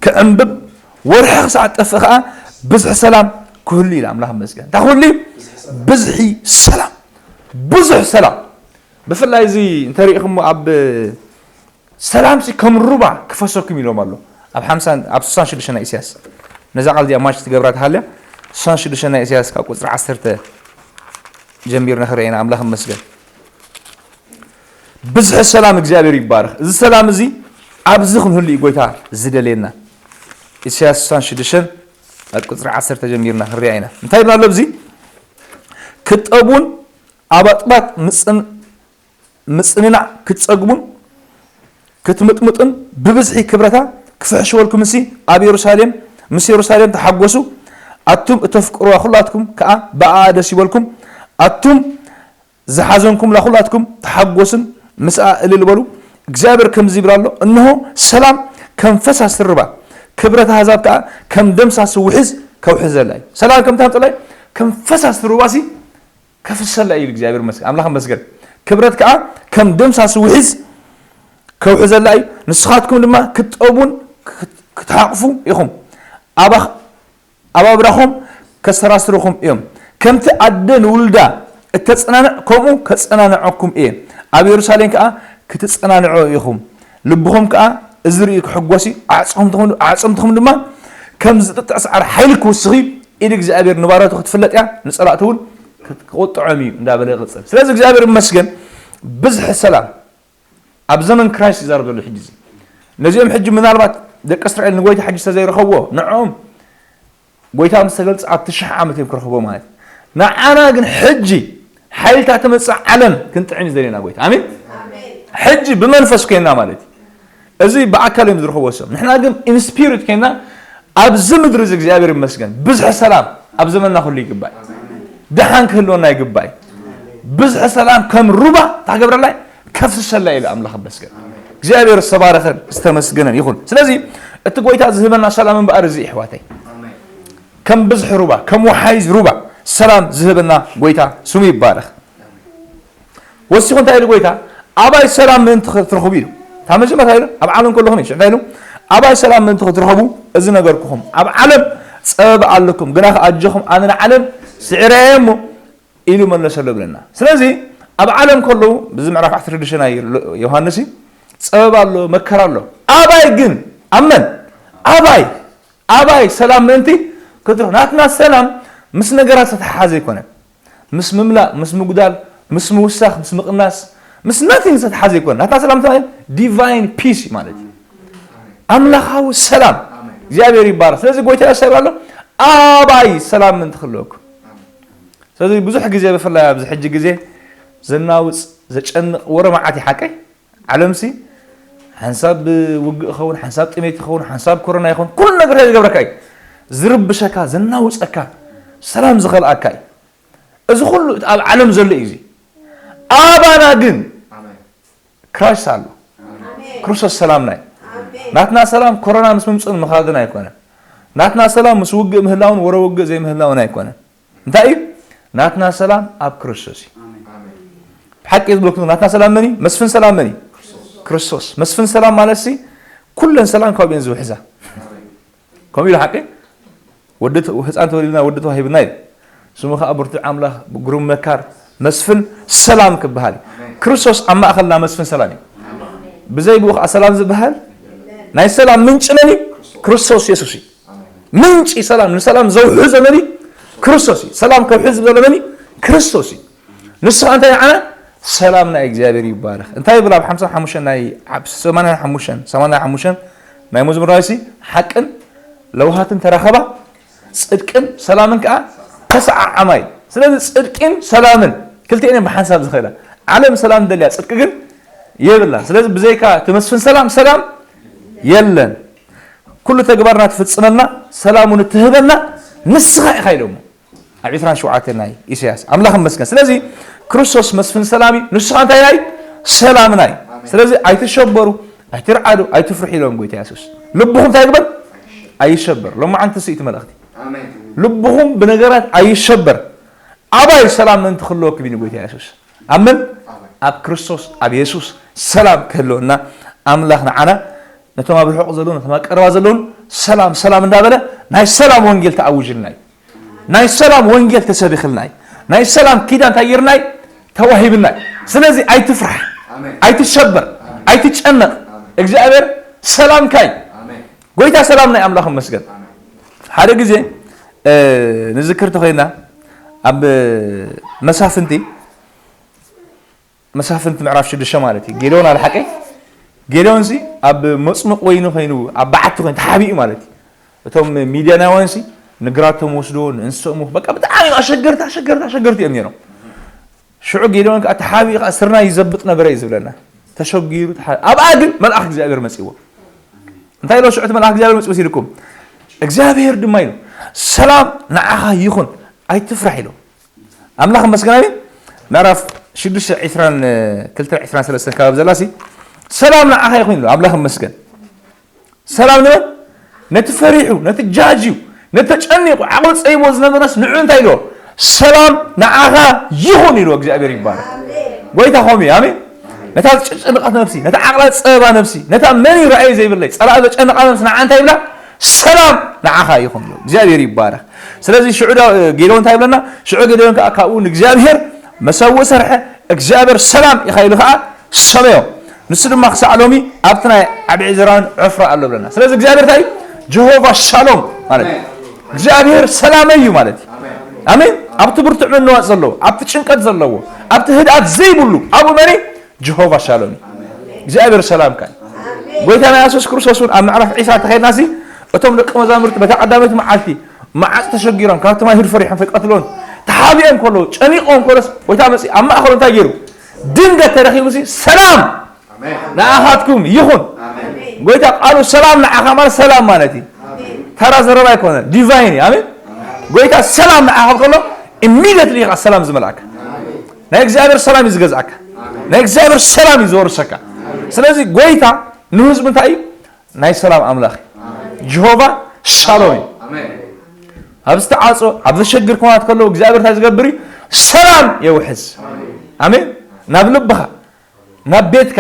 ክዕምብብ፣ ወርሒ ክሳዕ ትጠፍእ ከኣ ብዝሒ ሰላም ክህሉ ኢሉ ኣምላኽ ይመስገን። እንታይ ክህሉ? ብዝሒ ሰላም። ብዙሕ ሰላም። ብፍላይ እዚ እንተሪኢኹሞ ኣብ ሰላምሲ ከም ሩባ ክፈሰኩም ኢሎም ኣሎ። ኣብ ሓምሳ ኣብ ስሳን ሽዱሽተ ናይ ኢሳያስ። ነዛ ቃል እዚኣ ማች ትገብራ ተሃልያ። ስሳን ሽዱሽተ ናይ ኢሳያስ ካብ ቁጽሪ ዓሰርተ ጀሚርና ክርኤና ኣምላኽ ይመስገን። ብዝሒ ሰላም እግዚኣብሔር ይባረኽ። እዚ ሰላም እዚ ኣብዚ ክንህሉ እዩ ጎይታ ዝደልየና። ኢሳያስ ስሳን ሽዱሽተ ኣብ ቁጽሪ ዓሰርተ ጀሚርና ክንርያ ኢና። እንታይ ይብላ ኣሎ ኣብዚ? ክጠቡን ኣብ ኣጥባት ምጽን-፣ ምጽንናዕ ክትጸግቡን ክትምጥምጡን ብብዝሒ ክብረታ ክፍሕሽወልኩምሲ ኣብ የሩሳሌም፣ ምስ የሩሳሌም ተሓጎሱ። ኣቱም እተፍቅሩዋ ኩላትኩም ከኣ ብኣኣ ደስ ይበልኩም። ኣቱም ዝሓዘንኩምላ ኩላትኩም ተሓጎስን ምስኣ እልል በሉ። እግዚኣብሔር ከምዚ ይብል ኣሎ፣ እንሆ ሰላም ከም ፈሳሲ ርባ፣ ክብረት ኣህዛብ ከኣ ከም ደምሳሲ ውሒዝ ከውሕዘላ እዩ። ሰላም ከም ታምጽላ እዩ፣ ከም ፈሳሲ ሩባሲ ከፍሰላ እዩ። እግዚኣብሔር ይመስገን፣ ኣምላኽ ይመስገን። ክብረት ከኣ ከም ደምሳሲ ውሒዝ ከውሕዘላ እዩ። ንስኻትኩም ድማ ክትጠቡን ክት-፣ ክትሓቕፉ ኢኹም። ኣባኽ-፣ ኣባብራኹም ከሰራስሩኹም እዮም። ከምቲ ኣደ ንውልዳ እተጸናንዕ፣ ከምኡ ከጸናንዐኩም እየ። ኣብ የሩሳሌም ከኣ ክትጸናንዑ ኢኹም። ልብኹም ከኣ እዚ ርእዩ ክሕጎስ እዩ። ኣዕጽምትኹም፣ ኣዕጽምትኹም ድማ ከም ዝጥጥዕ ሰዓር ሓይሊ ክውስኽ እዩ። ኢድ እግዚኣብሔር ንባሮቱ ክትፍለጥ እያ፣ ንጸላእቱ እውን ክጥዕዖም እዩ እንዳበለ ይቕጽል። ስለዚ እግዚኣብሔር ይመስገን፣ ብዝሒ ሰላም ኣብ ዘመን ክራይስት ይዛረብ ዘሎ ሕጂ እዚ። ነዚኦም ሕጂ ምናልባት ደቂ እስራኤል ንጎይታ ሕጂ ዝተዘይረኸብዎ፣ ንዕኦም ጎይታ ምስ ተገልጸ ኣብቲ ሽሕ ዓመት እዮም ክረኽብዎ ማለት እዩ። ንዓና ግን ሕጂ ሓይልታት ትመጽእ ዓለም ክንጥዕም እዩ ዘድልየና ጎይታ። ኣሜን። ኣሜን። ሕጂ ብመንፈስ ኮይንና ማለት እዩ። እዚ ብኣካል እዮም ዝረኽብዎ ሰብ። ንሕና ግን ኢን ስፒሪት ኮይንና ኣብዚ ምድሪ እዚ እግዚኣብሔር ይመስገን። ብዝሒ ሰላም ኣብ ዘመንና ኩሉ ይግባእ። ደሓን ክህልወና ይግባእ። ብዝሒ ሰላም ከም ሩባ ታገብረላይ ከፍስሰላ ኢሉ ኣምላኽ ይመስገን። እግዚኣብሔር ዝተባረኸን ዝተመስገነን ይኹን። ስለዚ እቲ ጎይታ ዝህበና ሰላም እምበኣር እዚ ይሕዋተይ። ከም ብዝሒ ሩባ፣ ከም ወሓይዝ ሩባ ሰላም ዝህበና ጎይታ ስሙ ይባረኽ። ወሲኹ እንታይ ኢሉ ጎይታ? ኣባይ ሰላም ምእንቲ ክትረኽቡ ኢሉ። እታ መጀመርታ ኢሉ፣ ኣብ ዓለም ከለኹም እዩ። ሽዑ እንታይ ኢሉ? ኣባይ ሰላም ምእንቲ ክትረኽቡ እዚ ነገርኩኹም። ኣብ ዓለም ጸበባ ኣለኩም፣ ግና ከኣ ኣጆኹም፣ ኣነ ንዓለም ስዒረያ እየ እሞ ኢሉ መለሰሉ ብለና። ስለዚ ኣብ ዓለም ከለዉ፣ እዚ ምዕራፍ ዓሰርተ ሽዱሽተ ናይ ዮሃንስ እዩ፣ ጸበባ ኣሎ፣ መከራ ኣሎ። ኣባይ ግን፣ ኣብ መን? ኣባይ፣ ኣባይ ሰላም ምእንቲ ክትረኽቡ። ናትና ሰላም ምስ ነገራት ዝተተሓሓዘ ኣይኮነን። ምስ ምምላእ፣ ምስ ምጉዳል፣ ምስ ምውሳኽ፣ ምስ ምቕናስ፣ ምስ ናቲንግ ዝተተሓዘ ኣይኮነን። ናትና ሰላም እንታይ ማለት? ዲቫይን ፒስ ማለት እዩ። ኣምላኻዊ ሰላም። እግዚኣብሔር ይባረኽ። ስለዚ ጎይታ የሳብ ኣሎ፣ ኣባይ ሰላም ምእንቲ ክህልወኩም። ስለዚ ብዙሕ ግዜ ብፍላይ ኣብዚ ሕጂ ግዜ ዘናውጽ፣ ዘጨንቕ ወረ መዓት እዩ ሓቀይ። ዓለምሲ ሓንሳብ ውግእ ይኸውን፣ ሓንሳብ ጥሜት ይኸውን፣ ሓንሳብ ኮሮና ይኸውን፣ ኩሉ ነገር እንታይ ዝገብረካ እዩ? ዝርብሸካ፣ ዘናውጸካ፣ ሰላም ዝኸልኣካ እዩ። እዚ ኩሉ እቲ ኣብ ዓለም ዘሎ እዩ። እዚ ኣባና ግን ኣሜን። ክራይስት ኣሎ። ኣሜን። ክርስቶስ ሰላምና እዩ። ኣሜን። ናትና ሰላም ኮሮና ምስ ምምፅኡን ምኻድን ኣይኮነን። ናትና ሰላም ምስ ውግእ ምህላውን ወረ ውግእ ዘይምህላውን ኣይኮነን። እንታይ እዩ? ናትና ሰላም ኣብ ክርስቶስ እዩ። ኣሜን። ብሓቂ ዝብለኩም ናትና ሰላም መን እዩ? መስፍን ሰላም መን እዩ? ክርስቶስ። መስፍን ሰላም ማለት ሲ ኩለን ሰላም ካብኡ እየን ዝውሕዛ። ኣሜን። ከምኡ ኢሉ ሓቂ? ወዲ ተ-፣ ህፃን ተወሊድና፣ ወዲ ተዋሂብና ኢሉ። ስሙ ኸዓ ብርቱዕ ኣምላኽ፣ ግሩም መካር፣ መስፍን ሰላም ክበሃል እዩ። ኣሜን። ክርስቶስ ኣብ ማእኸልና መስፍን ሰላም እዩ። ኣሜን። ብዘይ ብኡ ኸዓ ሰላም ዝበሃል ናይ ሰላም ምንጪ መን እዩ? ክርስቶስ የሱስ እዩ። ኣሜን። ምንጪ ሰላም፣ ንሰላም ዘውሕዞ መን እዩ? ክርስቶስ እዩ። ሰላም ከውሕዝ ዘሎ መን እዩ? ክርስቶስ እዩ። ንስኻ እንታይ ንዓና? ሰላም ናይ እግዚኣብሔር ይባረኽ። እንታይ ይብል ኣብ ሓምሳ ሓሙሽተ ናይ፣ ኣብ ሰማንያ ሓሙሽተ፣ ሰማንያ ሓሙሽተ ናይ መዝሙር ዳዊት ሲ፣ ሓቅን ለውሃትን ተራኸባ፣ ጽድቅን ሰላምን ከኣ ተሰዓዓማ እዩ። ስለዚ ጽድቅን ሰላምን ክልቲኤን እየን ብሓንሳብ ዝኸዳ። ዓለም ሰላም ደልያ፣ ጽድቂ ግን የብላን። ስለዚ ብዘይካ እቲ መስፍን ሰላም፣ ሰላም የለን። ኩሉ ተግባርና ትፍጽመልና፣ ሰላም እውን እትህበና ንስኻ ኢኻ ኢሎሞ። ኣብ ዕስራን ሸውዓተን ናይ ኢሳያስ። ኣምላኽ ይመስገን። ስለዚ ክርስቶስ መስፍን ሰላም እዩ። ንስኻ እንታይ ናይ? ሰላምና እዩ። ኣሜን። ስለዚ ኣይትሸበሩ፣ ኣይትርዓዱ፣ ኣይትፍርሑ ኢሎም ጎይታ የሱስ። ልብኹም እንታይ ይግበር? ኣይሸበር። ሎማዓንቲ ስኢቲ መልእኽቲ። ኣሜን። ልብኹም ብነገራት ኣይሸበር። ኣባይ ሰላም ምእንቲ ክህልወኩም ኢሉ ጎይታ የሱስ። ኣምን? ኣሜን። ኣብ ክርስቶስ ኣብ የሱስ ሰላም ክህልወና ኣምላኽ ንዓና ነቶም ኣብ ርሑቕ ዘለዉ ነቶም ኣብ ቀረባ ዘለዉን ሰላም ሰላም እንዳበለ ናይ ሰላም ወንጌል ተኣውጅልና እዩ። ናይ ሰላም ወንጌል ተሰቢኽልና እዩ። ናይ ሰላም ኪዳን እንታይ ጌርና እዩ? ተዋሂብና እዩ። ስለዚ ኣይትፍራሕ፣ ኣይትሸበር፣ ኣይትጨነቕ። እግዚኣብሔር ሰላምካ እዩ። ጎይታ ሰላም ናይ ኣምላኽ ይመስገን። ሓደ ግዜ ንዝክር ተኾይና ኣብ መሳፍንቲ መሳፍንቲ ምዕራፍ ሽዱሽተ ማለት እዩ። ጌዴዎን ኣልሓቀ ጌዴዎን ሲ ኣብ መፅሙቕ ወይኒ ኮይኑ ኣብ በዓቲ ኮይኑ ተሓቢኡ ማለት እዩ። እቶም ሚድያናውያን ሲ ንግራቶም ወስዶ ንእንስሶም በቃ ብጣዕሚ ኣሸገርቲ ኣሸገርቲ ኣሸገርቲ እዮም ነይሮም። ሽዑ ጌዴዎን ከዓ ተሓቢኡ ከዓ ስርናይ ይዘብጥ ነበረ እዩ ዝብለና። ተሸጊሩ ተሓ- ኣብኣ ግን መልኣኽ እግዚኣብሔር መፅዎ። እንታይ ኢሎ ሽዑ እቲ መልኣኽ እግዚኣብሔር መፅዎ ሲልኩም እግዚኣብሔር ድማ ኢሉ ሰላም ንዓኻ ይኹን ኣይትፍራሕ ኢሎ ኣምላኽ መስገን ኣሜን። ምዕራፍ ሽዱሽተ ዕስራን ክልተ ዕስራን ሰለስተን ከባቢ ዘላሲ ሰላም ንዓኻ ይኹን ኢሉ ኣምላኽ መስገን። ሰላም ንመን? ነቲ ፈሪሑ ነቲ ጃጅዩ ነቲ ተጨኒቑ ዓቕሊ ፀይቦ ዝነበረስ ንዑ እንታይ ኢልዎ? ሰላም ንዓኻ ይኹን ኢልዎ እግዚኣብሔር ይባረክ። ጎይታ ኾም እዩ ኣሜን። ነታ ዝጨጨነቐት ነፍሲ ነታ ዓቕላ ዝፀበባ ነፍሲ ነታ መን ይረኣዩ ዘይብለይ ፀላእ ዘጨነቓ ነፍሲ ንዓ እንታይ ይብላ? ሰላም ንዓኻ ይኹን ኢልዎ እግዚኣብሔር ይባረክ። ስለዚ ሽዑ ጌዶ እንታይ ይብለና? ሽዑ ጌዶ ከዓ ካብኡ ንእግዚኣብሔር መሰውእ ሰርሐ እግዚኣብሔር ሰላም ኢኻ ኢሉ ከዓ ሰመዮ። ንሱ ድማ ክሳዕ ሎሚ ኣብቲ ናይ ዓቢ ዕዝራን ዕፍራ ኣሎ ብለና። ስለዚ እግዚኣብሔር እንታይ እዩ? ጀሆቫ ሻሎም ማለት እዩ። እግዚኣብሔር ሰላመይ እዩ ማለት እዩ። ኣሜን። ኣብቲ ብርቱዕ ምንዋጽ ዘለዎ፣ ኣብቲ ጭንቀት ዘለዎ፣ ኣብቲ ህድኣት ዘይብሉ ኣብኡ መን እዩ? ጀሆቫ ሻሎም እዩ። እግዚኣብሔር ሰላምካ እዩ። ጎይታና የሱስ ክርስቶስ እውን ኣብ ምዕራፍ ዒስራ ተኸይድናሲ እቶም ደቂ መዛሙርቲ በታ ቀዳመይቲ መዓልቲ መዓት ተሸጊሮም ካብቲ ማይ ህድ ፈሪሖም ፈቀትሎን ተሓቢኦም ከለዉ ጨኒቆም ከለስ ጎይታ መፂ ኣብ ማእኸሉ እንታይ ገይሩ? ድንገት ተረኺቡ ሲ ሰላም ንኣኻትኩም ይኹን። ጎይታ ቃሉ ሰላም ንዓኻ ማለት ሰላም ማለት እዩ። ተራ ዘረባ ኣይኮነ ዲቫይን እዩ። ኣሜን። ጎይታ ሰላም ንዓኻ ከሎ ኢሚዲየትሊ ኢኻ ሰላም ዝመልኣካ። ናይ እግዚኣብሔር ሰላም እዩ ዝገዝኣካ። ናይ እግዚኣብሔር ሰላም እዩ ዝወርሰካ። ስለዚ ጎይታ ንህዝቡ እንታይ እዩ? ናይ ሰላም ኣምላኽ እዩ። ጀሆቫ ሻሎም እዩ። ኣብ ዝተዓጾ ኣብ ዘሸግር ኩነታት ከለዉ እግዚኣብሔር እንታይ ዝገብር እዩ? ሰላም የውሕዝ። ኣሜን። ናብ ልብኻ ናብ ቤትካ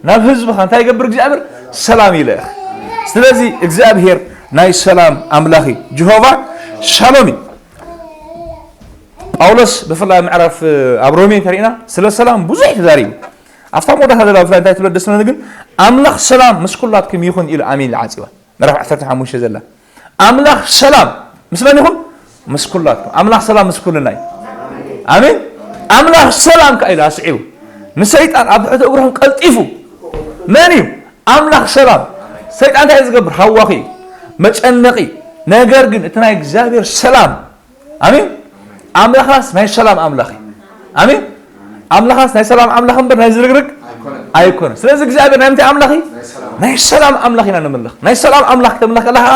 ናብ ህዝብኻ እንታይ ይገብር እግዚኣብሔር? ሰላም ይልእኽ። ስለዚ እግዚኣብሔር ናይ ሰላም ኣምላኽ እዩ። ጀሆቫ ሻሎም እዩ። ጳውሎስ ብፍላይ ምዕራፍ ኣብ ሮሜ እንተሪእና ስለ ሰላም ብዙሕ ተዛሪቡ ኣብታ መወዳእታ ዘላ ብፍላይ እንታይ ትብለ ደስ ግን ኣምላኽ ሰላም ምስ ኩላትኩም ይኹን ኢሉ ኣሜን ኢሉ ዓፂዋ። ምዕራፍ ዓሰርተ ሓሙሽተ ዘላ ኣምላኽ ሰላም ምስ መን ይኹን? ምስ ኩላትኩም። ኣምላኽ ሰላም ምስ ኩልና እዩ። ኣሜን። ኣምላኽ ሰላም ከኣ ኢሉ ኣስዒቡ ንሰይጣን ኣብ ትሕቲ እግሮም ቀልጢፉ መን እዩ? ኣምላኽ ሰላም። ሰይጣን እንታይ ዝገብር? ሃዋኺ እዩ፣ መጨነቂ። ነገር ግን እቲ ናይ እግዚኣብሔር ሰላም ኣሜን። ኣምላኻስ ናይ ሰላም ኣምላኽ እዩ። ኣሜን። ኣምላኻስ ናይ ሰላም ኣምላኽ እምበር ናይ ዝርግርግ ኣይኮነ። ስለዚ እግዚኣብሔር ናይ ምንታይ ኣምላኽ እዩ? ናይ ሰላም ኣምላኽ ኢና ንምልኽ። ናይ ሰላም ኣምላኽ ከተምልኽ ከለኻ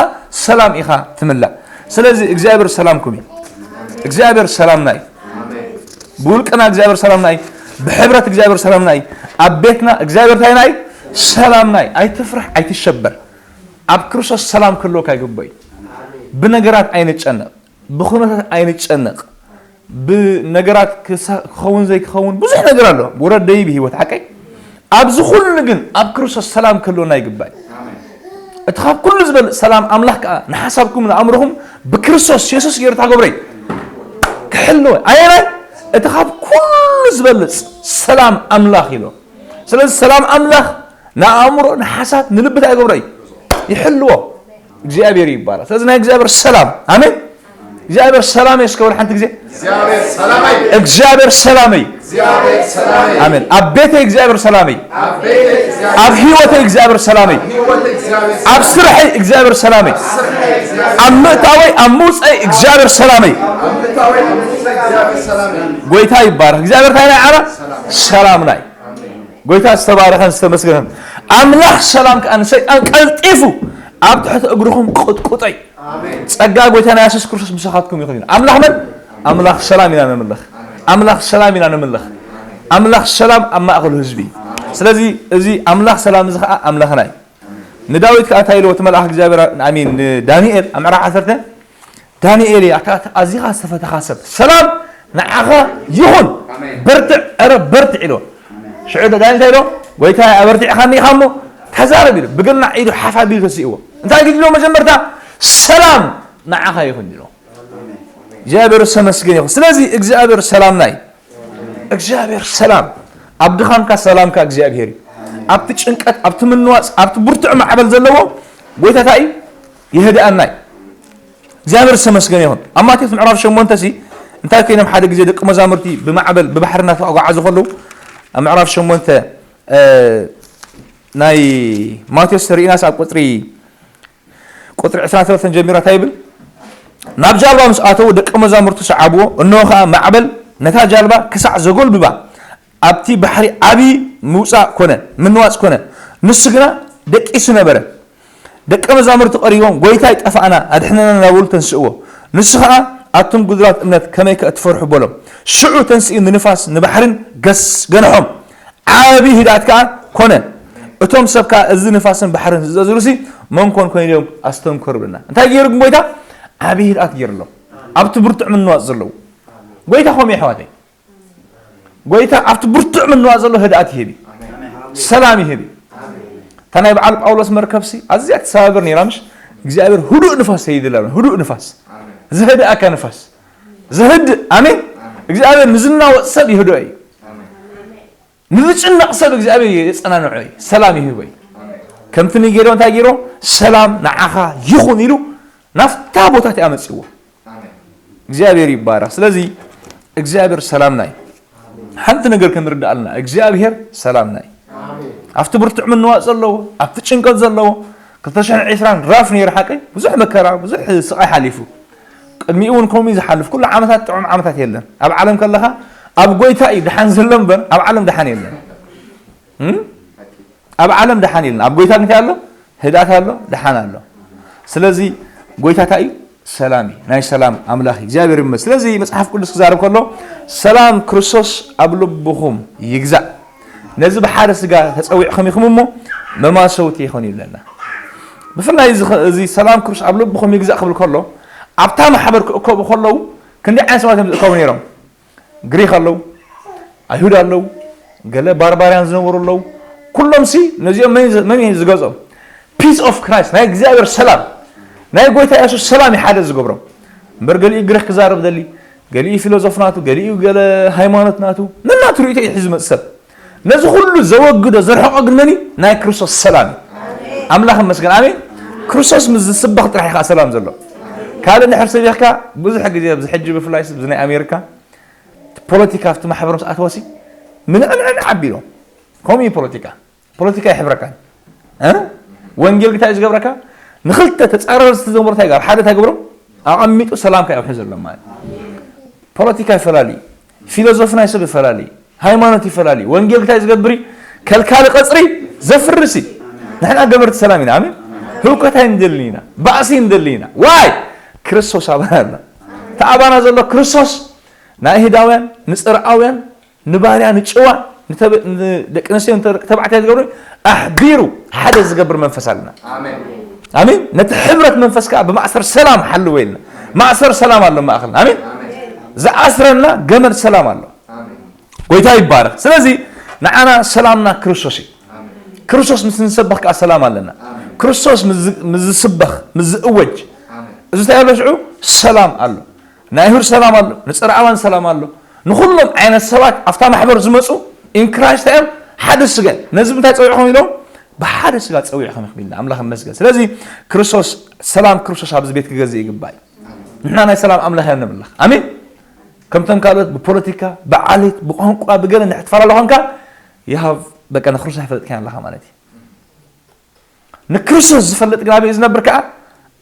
ሰላም ኢኻ ትምላእ። ስለዚ እግዚኣብሔር ሰላምኩም እዩ። እግዚኣብሔር ሰላምና እዩ። ብውልቅና እግዚኣብሔር ሰላምና እዩ። ብሕብረት እግዚኣብሔር ሰላምና እዩ። ኣብ ቤትና እግዚኣብሔር ታይና እዩ። ሰላምና እዩ። ኣይትፍራሕ፣ ኣይትሸበር። ኣብ ክርስቶስ ሰላም ክህልወካ ይግበእ እዩ። ብነገራት ኣይንጨነቕ። ብኹነታት ኣይንጨነቕ። ብነገራት ክኸውን ዘይክኸውን ብዙሕ ነገር ኣሎ ውረድ ደይብ ህይወት ሓቀይ። ኣብዚ ኩሉ ግን ኣብ ክርስቶስ ሰላም ክህልወና ይግባእ። እቲ ካብ ኩሉ ዝበልፅ ሰላም ኣምላኽ ከዓ ንሓሳብኩም ንኣእምሮኹም ብክርስቶስ የሱስ ገይሩ ታገብረይ ክሕልወ ኣየናይ እቲ ካብ ኩሉ ዝበልፅ ሰላም ኣምላኽ ኢሎ። ስለዚ ሰላም ኣምላኽ ንኣእምሮ ንሓሳብ ንልቢ እንታይ ይገብሮ እዩ? ይሕልዎ። እግዚኣብሔር ይባላል። ስለዚ ናይ እግዚኣብሔር ሰላም ኣሜን። እግዚኣብሔር ሰላም እዩ። እስከ በል ሓንቲ ግዜ እግዚኣብሔር ሰላም እዩ። ኣሜን። ኣብ ቤተይ እግዚኣብሔር ሰላም እዩ። ኣብ ህይወተይ እግዚኣብሔር ሰላም እዩ። ኣብ ስርሐይ እግዚኣብሔር ሰላም እዩ። ኣብ ምእታወይ ኣብ ምውፀይ እግዚኣብሔር ሰላም እዩ። ጎይታ ይባረክ። እግዚኣብሔር እንታይ ናይ ዓራ ሰላምና እዩ። ጎይታ ዝተባረኸን ዝተመስገነን ኣምላኽ ሰላም ከኣ ንሰይጣን ቀልጢፉ ኣብ ትሕቲ እግርኹም ቅጥቁጠይ። ጸጋ ጎይታና የሱስ ክርስቶስ ምሳኻትኩም ይኹን እዩ። ኣምላኽ መን? ኣምላኽ ሰላም ኢና ነምልኽ። ኣምላኽ ሰላም ኢና ነምልኽ። ኣምላኽ ሰላም ኣብ ማእከሉ ህዝቢ። ስለዚ እዚ ኣምላኽ ሰላም እዚ ከኣ ኣምላኽና እዩ። ንዳዊት ከኣ እንታይ ኢልዎ እቲ መልኣኽ እግዚኣብሔር ኣሚን ንዳንኤል ኣብ ምዕራፍ ዓሰርተ ዳንኤል ኣታ ኣዚኻ ዝተፈተኻ ሰብ ሰላም ንዓኻ ይኹን። በርትዕ፣ ኧረ በርትዕ ኢልዎ። ሽዑ ዳንኤል እንታይ ኢሎ? "ጎይታ ኣበርቲዕኻኒ ኢኻ እሞ ተዛረብ" ኢሉ ብግርናዕ ኢዱ ሓፍ ኣቢሉ ተሲእዎ። እንታይ ግዲ ኢሎ? መጀመርታ "ሰላም ንዓኻ ይኹን" ኢሎ። እግዚኣብሔር ዝተመስገነ ይኹን። ስለዚ እግዚኣብሔር ሰላምና እዩ። እግዚኣብሔር ሰላም፣ ኣብ ድኻምካ ሰላምካ እግዚኣብሔር እዩ። ኣብቲ ጭንቀት፣ ኣብቲ ምንዋጽ፣ ኣብቲ ብርቱዕ ማዕበል ዘለዎ ጎይታ እንታይ እዩ? የህድኣና እዩ። እግዚኣብሔር ዝተመስገነ ይኹን። ኣብ ማቴዎስ ምዕራፍ ሸሞንተ ሲ እንታይ ኮይኖም ሓደ ግዜ ደቂ መዛሙርቲ ብማዕበል ብባሕሪ እናተጓዓዙ ከለዉ፣ ኣብ ምዕራፍ ሸሞንተ፣ እ፣ ናይ ማቴዎስ ርኢናስ ኣብ ቁጽሪ ቁጽሪ ዕስራን ሰለስተን ጀሚራ እንታይ ይብል? ናብ ጃልባ ምስ ኣተዉ ደቂ መዛሙርቱ ሰዓብዎ፣ እንሆ ኸኣ ማዕበል ነታ ጃልባ ክሳዕ ዘጎልብባ ኣብቲ ባሕሪ ዓቢ ምውጻእ ኮነ፣ ምንዋጽ ኮነ። ንሱ ግና ደቂሱ ነበረ። ደቂ መዛሙርቲ ቀሪቦም፣ "ጎይታይ፣ ጠፋእና፣ ኣድሕነና" እናበሉ ተንስእዎ። ንሱ ኸኣ፣ "ኣቱም ግዱላት እምነት፣ ከመይከ እትፈርሑ?" በሎም። ሽዑ ተንሲኡ ንንፋስ ንባሕርን ገስ-፣ ገንሖም። ዓቢ ህድኣት ከኣ ኮነ። እቶም ሰብ ከኣ እዚ ንፋስን ባሕርን ዝእዘዝሉሲ መን ኮን ኮይኑ ኢሎም ኣስተንከሩ ብለና። እንታይ ገይሩ ግን ጎይታ? ዓቢ ህድኣት ገይርሎም። ኣብቲ ብርቱዕ ምንዋጽ ዘለዉ። ጎይታ ከምኡ እዩ ኣሕዋተይ። ጎይታ ኣብቲ ብርቱዕ ምንዋጽ ዘሎ ህድኣት ይህብ እዩ። ሰላም ይህብ እዩ። እታ ናይ በዓል ጳውሎስ መርከብሲ ኣዝያ ትሰባብር ነይራ ምሽ? እግዚኣብሔር ህዱእ ንፋስ ሰይድላ። ህዱእ ንፋስ። ዘህድኣካ ንፋስ። ዘህድእ። ኣሜን። እግዚኣብሔር ንዝናወጽ ሰብ ይህድኦ እዩ። ንዝጭነቕ ሰብ እግዚኣብሔር የጸናንዖ እዩ፣ ሰላም ይህቦ እዩ። ከምቲ ንጌዶ እንታይ ገይሮ? "ሰላም ንዓኻ ይኹን" ኢሉ ናፍታ ቦታ እቲ ኣመጽእዎ። እግዚኣብሔር ይባረኽ። ስለዚ እግዚኣብሔር ሰላምና እዩ። ሓንቲ ነገር ክንርዳእ ኣለና፣ እግዚኣብሔር ሰላምና እዩ። ኣብቲ ብርቱዕ ምንዋጽ ዘለዎ፣ ኣብቲ ጭንቀት ዘለዎ፣ ክልተ ሽሕን ዕስራን ራፍ ነይሩ ሓቀይ፣ ብዙሕ መከራ፣ ብዙሕ ስቓይ ሓሊፉ። ቅድሚኡ እውን ከምኡ እዩ ዝሓልፍ። ኩሉ ዓመታት ጥዑም ዓመታት የለን። ኣብ ዓለም ከለኻ ኣብ ጎይታ እዩ ደሓን ዘሎ እምበር ኣብ ዓለም ደሓን የለን። እም? ኣብ ዓለም ደሓን የለን። ኣብ ጎይታ ግን እንታይ ኣሎ? ህድኣት ኣሎ፣ ደሓን ኣሎ። ስለዚ ጎይታ እንታይ እዩ? ሰላም እዩ። ናይ ሰላም ኣምላኽ እዩ። እግዚኣብሔር ይመስገን። ስለዚ መጽሓፍ ቅዱስ ክዛረብ ከሎ፣ "ሰላም ክርስቶስ ኣብ ልብኹም ይግዛእ። ነዚ ብሓደ ስጋ ተጸዊዕኹም ኢኹም እሞ መማሰውቲ ይኹን" ይብለና። ብፍላይ እዚ ኸ-፣ እዚ "ሰላም ክርስቶስ ኣብ ልብኹም ይግዛእ" ክብል ከሎ፣ ኣብታ ማሕበር ክእከቡ ከለዉ ክንደይ ዓይነት ሰባት እዮም ዝእከቡ ነይሮም? ግሪኽ ኣለዉ፣ ኣይሁድ ኣለዉ፣ ገለ ባርባርያን ዝነበሩ ኣለዉ። ኩሎም ሲ ነዚኦም መን፣ መን እዩ ዝገዝኦም? Peace of Christ፣ ናይ እግዚኣብሔር ሰላም፣ ናይ ጎይታ የሱስ ሰላም እዩ ሓደ ዝገብሮም። እምበር ገሊኡ ግሪኽ ክዛረብ ደሊ፣ ገሊኡ ፊሎዞፍ ናቱ፣ ገሊኡ ገለ ሃይማኖት ናቱ፣ ነናቱ ርእይቶ እዩ ሒዙ ዝመጽእ ሰብ። ነዚ ኩሉ ዘወግዶ፣ ዘርሕቆ ግን መን እዩ? ናይ ክርስቶስ ሰላም እዩ። ኣምላኽ ይመስገን። ኣሜን። ክርስቶስ ምስ ዝስበኽ ጥራሕ እዩ ከዓ ሰላም ዘሎ። ካልእ እንድሕር ሰቢኽካ፣ ብዙሕ ግዜ ኣብዚ ሕጂ ብፍላይ ኣብዚ ናይ ኣሜሪካ ፖለቲካ ኣብቲ ማሕበር ምስ ኣተወሲ ምንዕንዕን ዓቢሎ። ከምኡ እዩ ፖለቲካ። ፖለቲካ ይሕብረካ። እ? ወንጌል እንታይ እዩ ዝገብረካ? ንኽልተ ተጻረርቲ ዝገብሩ እንታይ ይገብር? ሓደ እንታይ ይገብሮም? ኣቐሚጡ ሰላምካ እዩ ኣውሒ ዘሎ ማለት። ፖለቲካ ይፈላሊ፣ ፊሎዞፊ ናይ ሰብ ይፈላሊ፣ ሃይማኖት ይፈላሊ። ወንጌል እንታይ ዝገብር እዩ? ከልካሊ ቀጽሪ ዘፍርስ እዩ። ንሕና ገበርቲ ሰላም ኢና። ኣሜን። ህውከት ኣይንደልን ኢና፣ ባእሲ ንደሊ ኢና። ዋይ? ክርስቶስ ኣባና ኣሎ። እቲ ኣባና ዘሎ ክርስቶስ ንኣይሁዳውያን፣ ንጽርዓውያን፣ ንባርያ፣ ንጭዋ፣ ንተብ-፣ ንደቂ ኣንስትዮ፣ ንተ-፣ ተባዕትያ ዝገብሩ ኣሕቢሩ ሓደ ዝገብር መንፈስ ኣለና። ኣሜን። ኣሜን። ነቲ ሕብረት መንፈስ ከኣ ብማእሰር ሰላም ሓልዎ ኢልና። ማእሰር ሰላም ኣሎ ማእኸልና። ኣሜን። ኣሜን። ዝኣስረና ገመድ ሰላም ኣሎ። ኣሜን። ጎይታ ይባረኽ። ስለዚ ንዓና ሰላምና ክርስቶስ እዩ። ኣሜን። ክርስቶስ ምስ ንሰበኽ ከኣ ሰላም ኣለና። ኣሜን። ክርስቶስ ምስ ዝ-፣ ምስ ዝስበኽ፣ ምስ ዝእወጅ፣ ኣሜን። እዚ እንታይ ኣሎ ሽዑ? ሰላም ኣሎ። ናይ ኣይሁድ ሰላም ኣሎ፣ ንጽርዓውያን ሰላም ኣሎ። ንኹሎም ዓይነት ሰባት ኣብታ ማሕበር ዝመጹ in Christ እዮም፣ ሓደ ስጋ እዮም። ነዚ እንታይ ጸዊዕኹም ኢሎም? ብሓደ ስጋ ጸዊዕኹም ኢኹም ኢልና። ኣምላኽ ይመስገን። ስለዚ ክርስቶስ፣ ሰላም ክርስቶስ ኣብዚ ቤት ክገዝእ ይግባእ እዩ። ንሕና ናይ ሰላም ኣምላኽ ኢና ነምልኽ። ኣሜን። ከምቶም ካልኦት ብፖለቲካ፣ ብዓሌት፣ ብቋንቋ፣ ብገለ እንድሕር ትፈላለ ኾንካ፣ you have፣ በቃ ንክርስቶስ ኣይፈለጥካን ኣለኻ ማለት እዩ። ንክርስቶስ ዝፈልጥ ግን ኣበይ እዩ ዝነብር ከኣ?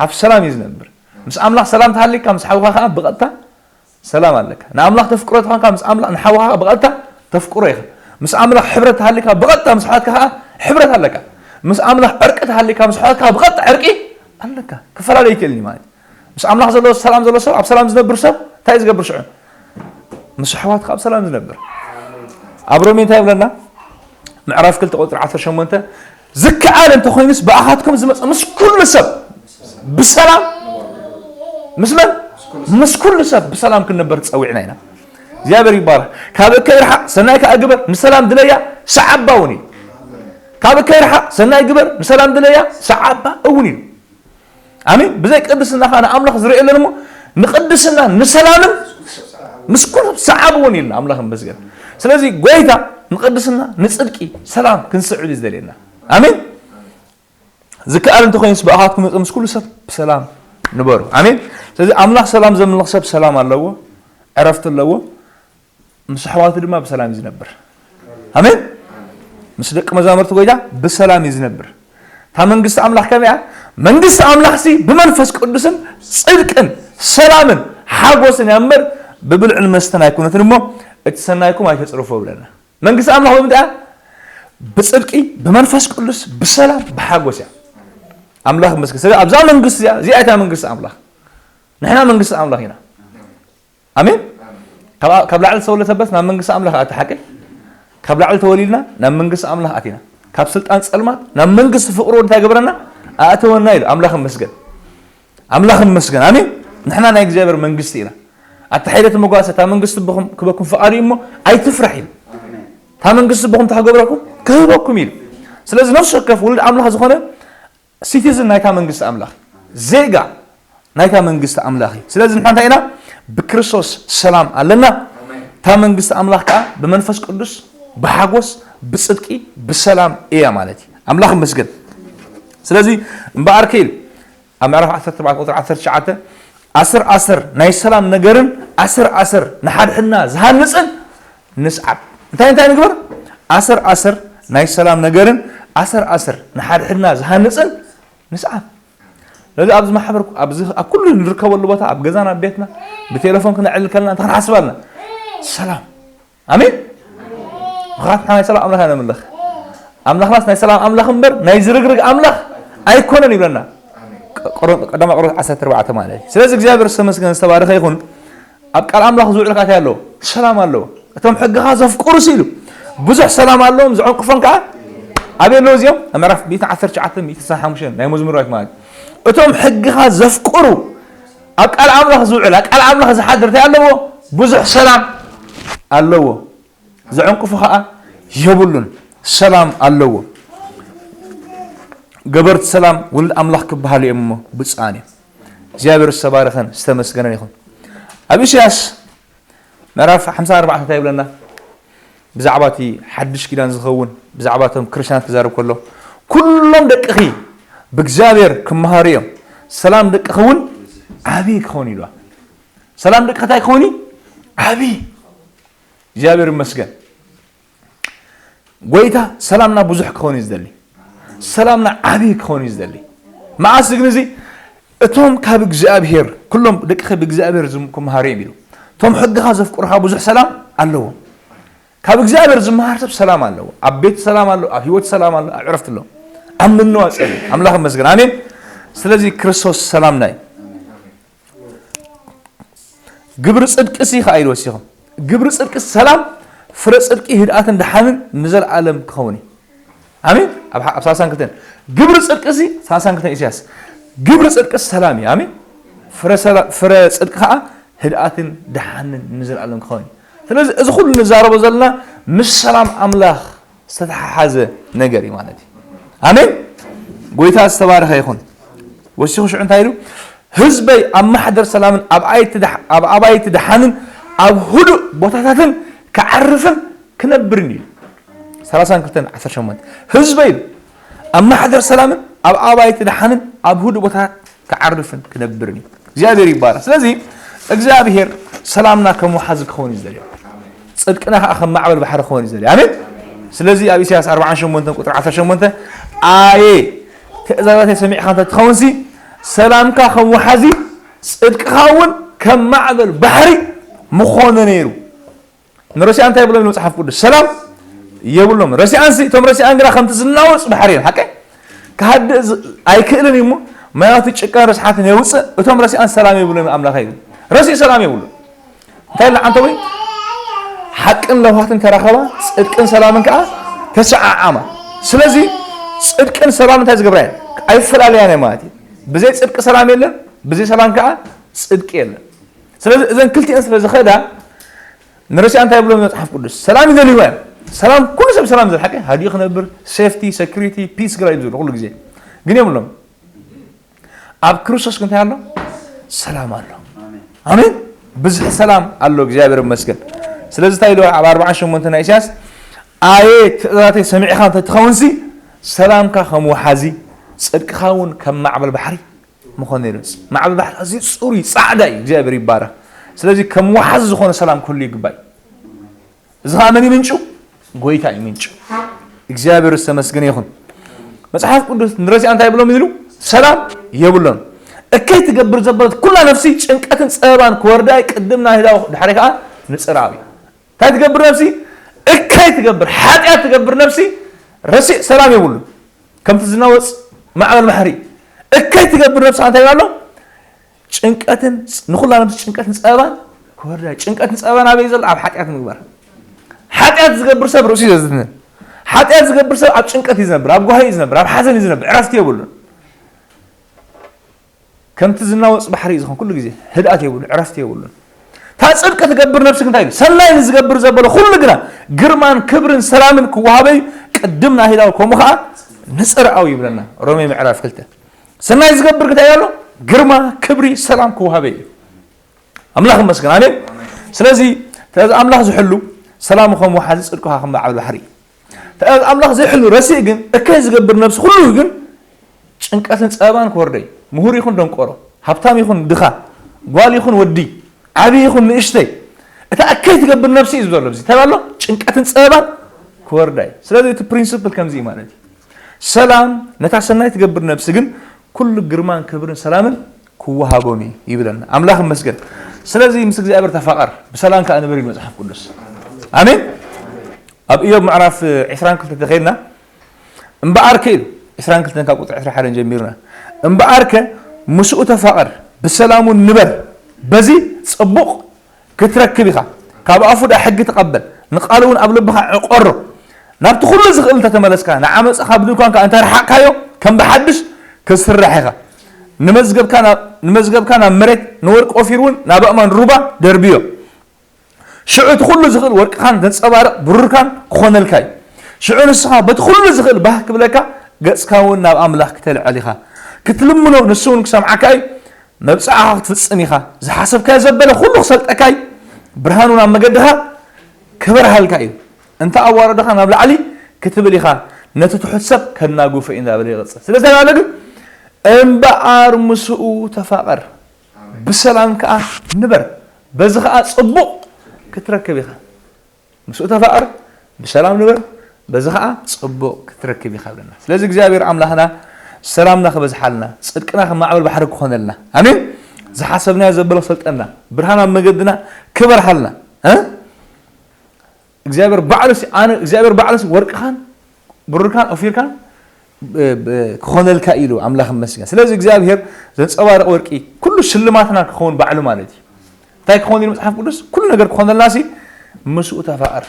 ኣብ ሰላም እዩ ዝነብር። ምስ ኣምላኽ ሰላም ተሃሊካ፣ ምስ ሓውኻ ከኣ ብቐጥታ ሰላም ኣለካ። ንኣምላኽ ተፍቅሮ ተኾንካ፣ ምስ ኣምላኽ ንሓውኻ ብቐጥታ ተፍቅሮ ኢኻ። ምስ ኣምላኽ ሕብረት ተሃሊካ፣ ብቐጥታ ምስ ኣሕዋትካ ከኣ ሕብረት ኣለካ። ምስ ኣምላኽ ዕርቂ ተሃሊካ፣ ምስ ኣሕዋትካ ብቐጥታ ዕርቂ ኣለካ። ክፈላለ ይክእል እዩ ማለት እዩ። ምስ ኣምላኽ ዘሎ ሰላም ዘሎ ሰብ፣ ኣብ ሰላም ዝነብር ሰብ እንታይ እዩ ዝገብር ሽዑ? ምስ ኣሕዋትካ ኣብ ሰላም ዝነብር። ኣብ ሮሜ እንታይ ይብለና? ምዕራፍ ክልተ ቁጽሪ ዓሰርተ ሸሞንተ፣ "ዝከኣል እንተኾይኑስ ብኣኻትኩም ዝመጸ ምስ ኩሉ ሰብ ብሰላም" ምስ መን? ምስ ኩሉ ሰብ ብሰላም ክንነበር ጸዊዕና ኢና። እግዚኣብሔር ይባረኽ። ካብ እከይ ርሓቕ ሰናይ ከኣ ግበር፣ ንሰላም ድለያ፣ ሰዓባ እውን እዩ። ካብ እከይ ርሓቕ ሰናይ ግበር፣ ንሰላም ድለያ፣ ሰዓባ እውን እዩ። ኣሜን። ብዘይ ቅድስና ከኣ ንኣምላኽ ዝርኢ የለን እሞ፣ ንቅድስና ንሰላምን ምስ ኩሉ ሰዓብ እውን ኢልና ኣምላኽ ይመስገን። ስለዚ ጎይታ ንቅድስና፣ ንጽድቂ፣ ሰላም ክንስዕብ እዩ ዝደልየና። ኣሜን። ዝከኣል እንተኾይንስ ብኣኻትኩም መጠን ምስ ኩሉ ሰብ ብሰላም ንበሩ። ኣሜን። ስለዚ ኣምላኽ ሰላም ዘምልኽ ሰብ ሰላም ኣለዎ፣ ዕረፍቲ ኣለዎ። ምስ ኣሕዋቱ ድማ ብሰላም እዩ ዝነብር። ኣሜን። ምስ ደቂ መዛሙርቲ ጎይታ ብሰላም እዩ ዝነብር። እታ መንግስቲ ኣምላኽ ከመይ እያ? መንግስቲ ኣምላኽሲ ብመንፈስ ቅዱስን ጽድቅን ሰላምን ሓጎስን እያ እምበር ብብልዕን መስተን ኣይኮነትን እሞ እቲ ሰናይኩም ኣይተጽርፎ ብለና። መንግስቲ ኣምላኽ ብምንታይ እያ? ብጽድቂ፣ ብመንፈስ ቅዱስ፣ ብሰላም፣ ብሓጎስ እያ። ኣምላኽ ይመስገን። ስለዚ ኣብዛ መንግስቲ እዚኣ፣ እዚኣ እታ መንግስቲ ኣምላኽ። ንሕና መንግስቲ ኣምላኽ ኢና። ኣሜን። ካብ ካብ ላዕሊ ዝተወለደ ሰበት ናብ መንግስቲ ኣምላኽ ኣቲ ሓቂ። ካብ ላዕሊ ተወሊድና ናብ መንግስቲ ኣምላኽ ኣቲና። ካብ ስልጣን ጸልማት ናብ መንግስቲ ፍቕሩ እንታይ ገበረና? ኣእተወና ኢሉ። ኣምላኽ ይመስገን። ኣምላኽ ይመስገን። ኣሜን። ንሕና ናይ እግዚኣብሔር መንግስቲ ኢና። ኣታ ሒደት መጓሰ እታ መንግስቲ ብኹም ክበኩም ፍቓዱ እዩ እሞ ኣይትፍራሕ ኢሉ። እታ መንግስቲ ብኹም እንታይ ክገብረኩም? ክህበኩም ኢሉ። ስለዚ ነፍሲ ወከፍ ውሉድ ኣምላኽ ዝኾነ ሲቲዝን ናይታ መንግስቲ ኣምላኽ፣ ዜጋ ናይታ መንግስቲ ኣምላኽ እዩ። ስለዚ ንሕና እንታይ ኢና? ብክርስቶስ ሰላም ኣለና። እታ መንግስቲ ኣምላኽ ከዓ ብመንፈስ ቅዱስ፣ ብሓጎስ፣ ብጽድቂ፣ ብሰላም እያ ማለት እዩ። ኣምላኽ ይመስገን። ስለዚ እምበኣር ከይል ኣብ ምዕራፍ ዓሰርተ ኣርባዕተ ቁጽሪ ዓሰርተ ትሽዓተ፣ ኣስር ኣስር ናይ ሰላም ነገርን ኣስር ኣስር ንሓድሕድና ዝሃንጽን ንስዓብ። እንታይ እንታይ ንግበር? ኣስር ኣስር ናይ ሰላም ነገርን ኣስር ኣስር ንሓድሕድና ዝሃንጽን ንስዓብ። ስለዚ ኣብዚ ማሕበር፣ ኣብዚ ኣብ ኩሉ ንርከበሉ ቦታ፣ ኣብ ገዛና፣ ኣብ ቤትና፣ ብቴሌፎን ክነዕልል ከለና እንታይ ክንሓስብ ኣለና? ሰላም። ኣሜን። ምኽንያቱ ንሕና ናይ ሰላም ኣምላኽ ኢና ነምልኽ። ኣምላኽናስ ናይ ሰላም ኣምላኽ እምበር ናይ ዝርግርግ ኣምላኽ ኣይኮነን ይብለና። ቆሮ-፣ ቀዳማይ ቆሮንቶስ ዓሰርተ ኣርባዕተ ማለት እዩ። ስለዚ እግዚኣብሔር ዝተመስገነ ዝተባረኸ ይኹን። ኣብ ቃል ኣምላኽ ዝውዕል ካታ ኣለዎ፣ ሰላም ኣለዎ። እቶም ሕግኻ ዘፍቅሩ ሲሉ ብዙሕ ሰላም ኣለዎም፣ ዝዕንቅፎም ከዓ ኣበይ ኣለዉ እዚኦም? ኣብ ምዕራፍ ሚእትን ዓሰርተ ትሽዓተን ሚእትን ሓሙሽተን ናይ መዝሙር ዳዊት ማለት እዩ። እቶም ሕግኻ ዘፍቅሩ ኣብ ቃል ኣምላኽ ዝውዕል፣ ኣብ ቃል ኣምላኽ ዝሓድር እንታይ ኣለዎ? ብዙሕ ሰላም ኣለዎ። ዘዕንቅፎ ኸዓ የብሉን፣ ሰላም ኣለዎ። ገበርቲ ሰላም ውሉድ ኣምላኽ ክበሃሉ እዮም እሞ ብፁዓን እዮም። እግዚኣብሔር ዝተባረኸን ዝተመስገነን ይኹን። ኣብ ኢሳያስ ምዕራፍ ሓምሳ ኣርባዕተ እንታይ ይብለና? ብዛዕባ እቲ ሓድሽ ኪዳን ዝኸውን፣ ብዛዕባ እቶም ክርስትያናት ክዛረብ ከሎ፣ "ኩሎም ደቅኺ ብእግዚኣብሔር ክመሃሩ እዮም፣ ሰላም ደቅኺ እውን ዓብዪ ክኸውን" ኢልዋ። ሰላም ደቅኺ እንታይ ክኸውን እዩ? ዓብዪ። እግዚኣብሔር ይመስገን። ጎይታ ሰላምና ብዙሕ ክኸውን እዩ ዝደሊ። ሰላምና ዓብዪ ክኸውን እዩ ዝደሊ። መዓስ ግን እዚ? እቶም ካብ እግዚኣብሔር፣ "ኩሎም ደቅኺ ብእግዚኣብሔር ዝም-፣ ክመሃሩ እዮም" ኢሉ። እቶም ሕግኻ ዘፍቅሩኻ ብዙሕ ሰላም ኣለዎም። ካብ እግዚኣብሔር ዝመሃር ሰብ ሰላም ኣለዎ። ኣብ ቤት ሰላም ኣሎ፣ ኣብ ህይወት ሰላም ኣሎ፣ ኣብ ዕረፍቲ ኣሎ። ኣብ ምንዋፅ ኣሎ። ኣምላኽ ይመስገን። ኣሜን። ስለዚ ክርስቶስ ሰላምና እዩ። ግብሪ ጽድቅሲ ኸኣ ኢሉ ወሲኹ። ግብሪ ጽድቅሲ ሰላም፣ ፍረ ጽድቂ ህድኣትን ደሓንን ንዘለኣለም ክኸውን እዩ። ኣሜን። ኣብ ሓ-፣ ኣብ ሰላሳን ክልተን ግብሪ ጽድቅሲ፣ ሰላሳን ክልተን ኢሳያስ፣ ግብሪ ጽድቅሲ ሰላም እዩ። ኣሜን። ፍረ ሰላ-፣ ፍረ ጽድቂ ኸኣ ህድኣትን ደሓንን ንዘለኣለም ክኸውን እዩ። ስለዚ እዚ ኩሉ ንዛረቦ ዘለና ምስ ሰላም ኣምላኽ ዝተተሓሓዘ ነገር እዩ ማለት እዩ። ኣሜን። ጎይታ ዝተባረኸ ይኹን። ወሲኹ ሽዑ እንታይ ኢሉ? "ህዝበይ ኣብ ማሕደር ሰላምን ኣብ ኣይቲ ደሕ-፣ ኣብ ኣባይቲ ደሓንን ኣብ ህዱእ ቦታታትን ክዓርፍን ክነብርን" እዩ። ሰላሳን ክልተን ዓሰርተ ሸሞንተ። ህዝበይ ኣብ ማሕደር ሰላምን ኣብ ኣባይቲ ደሓንን ኣብ ህዱእ ቦታታት ክዓርፍን ክነብርን እዩ። እግዚኣብሔር ይባረክ። ስለዚ እግዚኣብሔር ሰላምና ከም ወሓዚ ክኸውን እዩ ዝደልዮ። ጽድቅና ከኣ ከም ማዕበል ባሕሪ ክኸውን እዩ ዝደልዮ። ኣሜን። ስለዚ ኣብ ኢሳያስ ኣርብዓን ሸሞንተን ቁጽሪ ዓሰርተ ሸሞንተ፣ "ኣየ ትእዛዛተይ ሰሚዕካ እንተ ትኸውንሲ፣ ሰላምካ ከም ወሓዚ፣ ጽድቅኻ እውን ከም ማዕበል ባሕሪ ምኾነ ነይሩ።" ንረሲኣን እንታይ ይብሎም ኢሉ መጽሓፍ ቅዱስ? ሰላም የብሎም። ረሲኣንሲ፣ እቶም ረሲኣን ግና ከምቲ ዝናወጽ ባሕሪ እዮም። ሓቀይ? ክሃድእ ዝ-፣ ኣይክእልን እዩ እሞ፣ ማያቱ ጭቃን ርስሓትን የውጽእ፣ እቶም ረሲኣን ሰላም የብሎም ኣምላኽ ይብል። ረሲእ ሰላም የብሉ። እንታይ ኢልና ዓንተ ወይ? ሓቅን ለውሃትን ተራኸባ፣ ጽድቅን ሰላምን ከኣ ተሰዓዓማ። ስለዚ ጽድቅን ሰላም እንታይ ዝገብራ እየን? ኣይፈላለያን እየን ማለት እዩ። ብዘይ ጽድቂ ሰላም የለን፣ ብዘይ ሰላም ከኣ ጽድቂ የለን። ስለዚ እዘን ክልቲኤን ስለ ዝኸዳ፣ ንረሲኣ እንታይ ይብሎም መጽሓፍ ቅዱስ? ሰላም ይደልይዋ እዮም። ሰላም፣ ኩሉ ሰብ ሰላም ዝብል ሓቂ፣ ሃዲኡ ክነብር፣ ሴፍቲ፣ ሴኩሪቲ፣ ፒስ ግራ እዩ ዝብሉ ኩሉ ግዜ። ግን የብሎም። ኣብ ክርስቶስ ግን እንታይ ኣሎ? ሰላም ኣሎ። ኣሜን። ብዝሒ ሰላም ኣሎ፣ እግዚኣብሔር ይመስገን። ስለዚ እንታይ ኢሉ ኣብ ኣርብዓን ሸሞንተን ናይ ኢሳያስ? ኣየ ትእዛዛተይ ሰሚዕኻ እንተትኸውንሲ፣ ሰላምካ ከም ወሓዚ፣ ጽድቅኻ እውን ከም ማዕበል ባሕሪ ምኾነ ኢሉ። ማዕበል ባሕሪ ኣዝዩ ጽሩይ ጻዕዳ እዩ። እግዚኣብሔር ይባረኽ። ስለዚ ከም ወሓዚ ዝኾነ ሰላም ክህሉ ይግባእ። እዚ ኸኣ መን እዩ ምንጩ? ጎይታ እዩ ምንጩ። እግዚኣብሔር ዝተመስገነ ይኹን። መጽሓፍ ቅዱስ ንረሲኣ እንታይ ይብሎም ኢሉ? ሰላም የብሎም። እከይ ትገብር ዘበለት ኩላ ነፍሲ ጭንቀትን ጸበባን ክወርዳ እዩ፣ ቅድም ናሂዳው ድሕሪ ከኣ ንጽራዊ። እንታይ ትገብር ነፍሲ? እከይ ትገብር፣ ሓጢኣት ትገብር ነፍሲ ረሲእ ሰላም የብሉን። ከምቲ ዝናወጽ ማዕበል ባሕሪ እከይ ትገብር ነፍሲ እንታይ ኣሎ? ጭንቀትን ንኹላ ነፍሲ ጭንቀትን ጸበባን ክወርዳ። ጭንቀትን ጸበባን ኣበይ ዘሎ? ኣብ ሓጢኣት ምግባር። ሓጢኣት ዝገብር ሰብ ርእሱ እዩ ዘዝንን። ሓጢኣት ዝገብር ሰብ ኣብ ጭንቀት እዩ ዝነብር፣ ኣብ ጓሂ እዩ ዝነብር፣ ኣብ ሓዘን እዩ ዝነብር፣ ዕረፍቲ የብሉን። ከምቲ ዝናወጽ ባሕሪ እዩ ዝኾን፣ ኩሉ ግዜ ህድኣት የብሉን፣ ዕረፍቲ የብሉን። እታ ጽድቂ ትገብር ነፍሲ ግን እንታይ ኢሉ? ሰናይ ንዝገብር ዘበለ ኩሉ ግና ግርማን ክብርን ሰላምን ክወሃበ እዩ፣ ቅድም ናሂዳው ከምኡ ኸኣ ንጽርኣው ይብለና ሮሜ ምዕራፍ ክልተ። ሰናይ ዝገብር ግን እንታይ ኣሎ? ግርማ፣ ክብሪ፣ ሰላም ክወሃበ እዩ። ኣምላኽ ይመስገን። ኣሜን። ስለዚ ትእዛዝ ኣምላኽ ዝሕሉ ሰላሙ ከም ወሓዚ፣ ጽድቁ ኸኣ ከም ማዕበል ባሕሪ እዩ። ትእዛዝ ኣምላኽ ዘይሕሉ ረሲእ ግን እከይ ዝገብር ነብሲ ኩሉ ግን ጭንቀትን ጸበባን ክወርዶ እዩ። ምሁር ይኹን ደንቆሮ፣ ሃብታም ይኹን ድኻ፣ ጓል ይኹን ወዲ፣ ዓብዪ ይኹን ንእሽተይ፣ እታ እከይ ትገብር ነብሲ እዩ ዝብሎ ኣብዚ። እንታይ ኣሎ? ጭንቀትን ጸበባን ክወርዳ እዩ። ስለዚ እቲ ፕሪንስፕል ከምዚ እዩ ማለት እዩ። ሰላም ነታ ሰናይ ትገብር ነብሲ ግን ኩሉ ግርማን ክብርን ሰላምን ክወሃቦም እዩ ይብለና። ኣምላኽ ይመስገን። ስለዚ ምስ እግዚኣብሔር ተፋቐር፣ ብሰላም ከኣ ንበር ይብል መጽሓፍ ቅዱስ። ኣሜን። ኣብ ኢዮብ ምዕራፍ ዕስራን ክልተን ተኸይድና፣ እምበኣርከ ኢሉ፣ ዕስራን ክልተን ካብ ቁጽሪ ዕስራን ሓደን ጀሚርና፣ እምበኣርከ ምስኡ ተፋቐር፣ ብሰላም እውን ንበር፣ በዚ ጽቡቕ ክትረክብ ኢኻ። ካብ ኣፉ ደኣ ሕጊ ተቐበል፣ ንቓሉ እውን ኣብ ልብኻ ዕቆሮ። ናብቲ ኩሉ ዝኽእል እንተተመለስካ፣ ንዓመጻኻ ብድንኳንካ እንተ ረሓቕካዮ፣ ከም ብሓድሽ ክትስራሕ ኢኻ። ንመዝገብካ ናብ፣ ንመዝገብካ ናብ መሬት፣ ንወርቂ ኦፊር እውን ናብ ኣእማን ሩባ ደርብዮ። ሽዑ እቲ ኩሉ ዝኽእል ወርቅኻን ዘንጸባርቕ ብሩርካን ክኾነልካ እዩ። ሽዑ ንስኻ በቲ ኩሉ ዝኽእል ባህ ክብለካ፣ ገጽካ እውን ናብ ኣምላኽ ክተልዕል ኢኻ። ክትልምኖ፣ ንሱ እውን ክሰምዓካ እዩ። መብጽዓኻ ክትፍጽም ኢኻ። ዝሓሰብካዮ ዘበለ ኩሉ ክሰልጠካ እዩ። ብርሃን እውን ኣብ መገድኻ ክበርሃልካ እዩ። እንተ ኣዋረደኻ ናብ ላዕሊ ክትብል ኢኻ፣ ነቲ ትሑት ሰብ ከናግፎ እዩ እንዳበለ ይቕጽል። ስለዚ እንታይ ማለት ግን እምበኣር ምስኡ ተፋቐር፣ ብሰላም ከኣ ንበር፣ በዚ ከኣ ጽቡቕ ክትረክብ ኢኻ። ምስኡ ተፋቐር፣ ብሰላም ንበር፣ በዚ ከኣ ጽቡቕ ክትረክብ ኢኻ ብለና። ስለዚ እግዚኣብሔር ኣምላኽና ሰላምና ክበዝሓልና፣ ጽድቅና ከም ማዕበል ባሕሪ ክኾነልና። ኣሜን። ዝሓሰብናዮ ዘበለ ክሰልጠና፣ ብርሃን ኣብ መገድና ክበርሃልና። እ? እግዚኣብሔር ባዕሉሲ፣ ኣነ እግዚኣብሔር ባዕሉሲ ወርቅኻን ብሩርካን ኦፊርካን ብ-፣ ብ-፣ ክኾነልካ ኢሉ ኣምላኽ ይመስገን። ስለዚ እግዚኣብሔር ዘንጸባርቕ ወርቂ ኩሉ ሽልማትና ክኸውን ባዕሉ ማለት እዩ። እንታይ ክኸውን ኢሉ መጽሓፍ ቅዱስ? ኩሉ ነገር ክኾነልናሲ ምስኡ ተፋቐር፣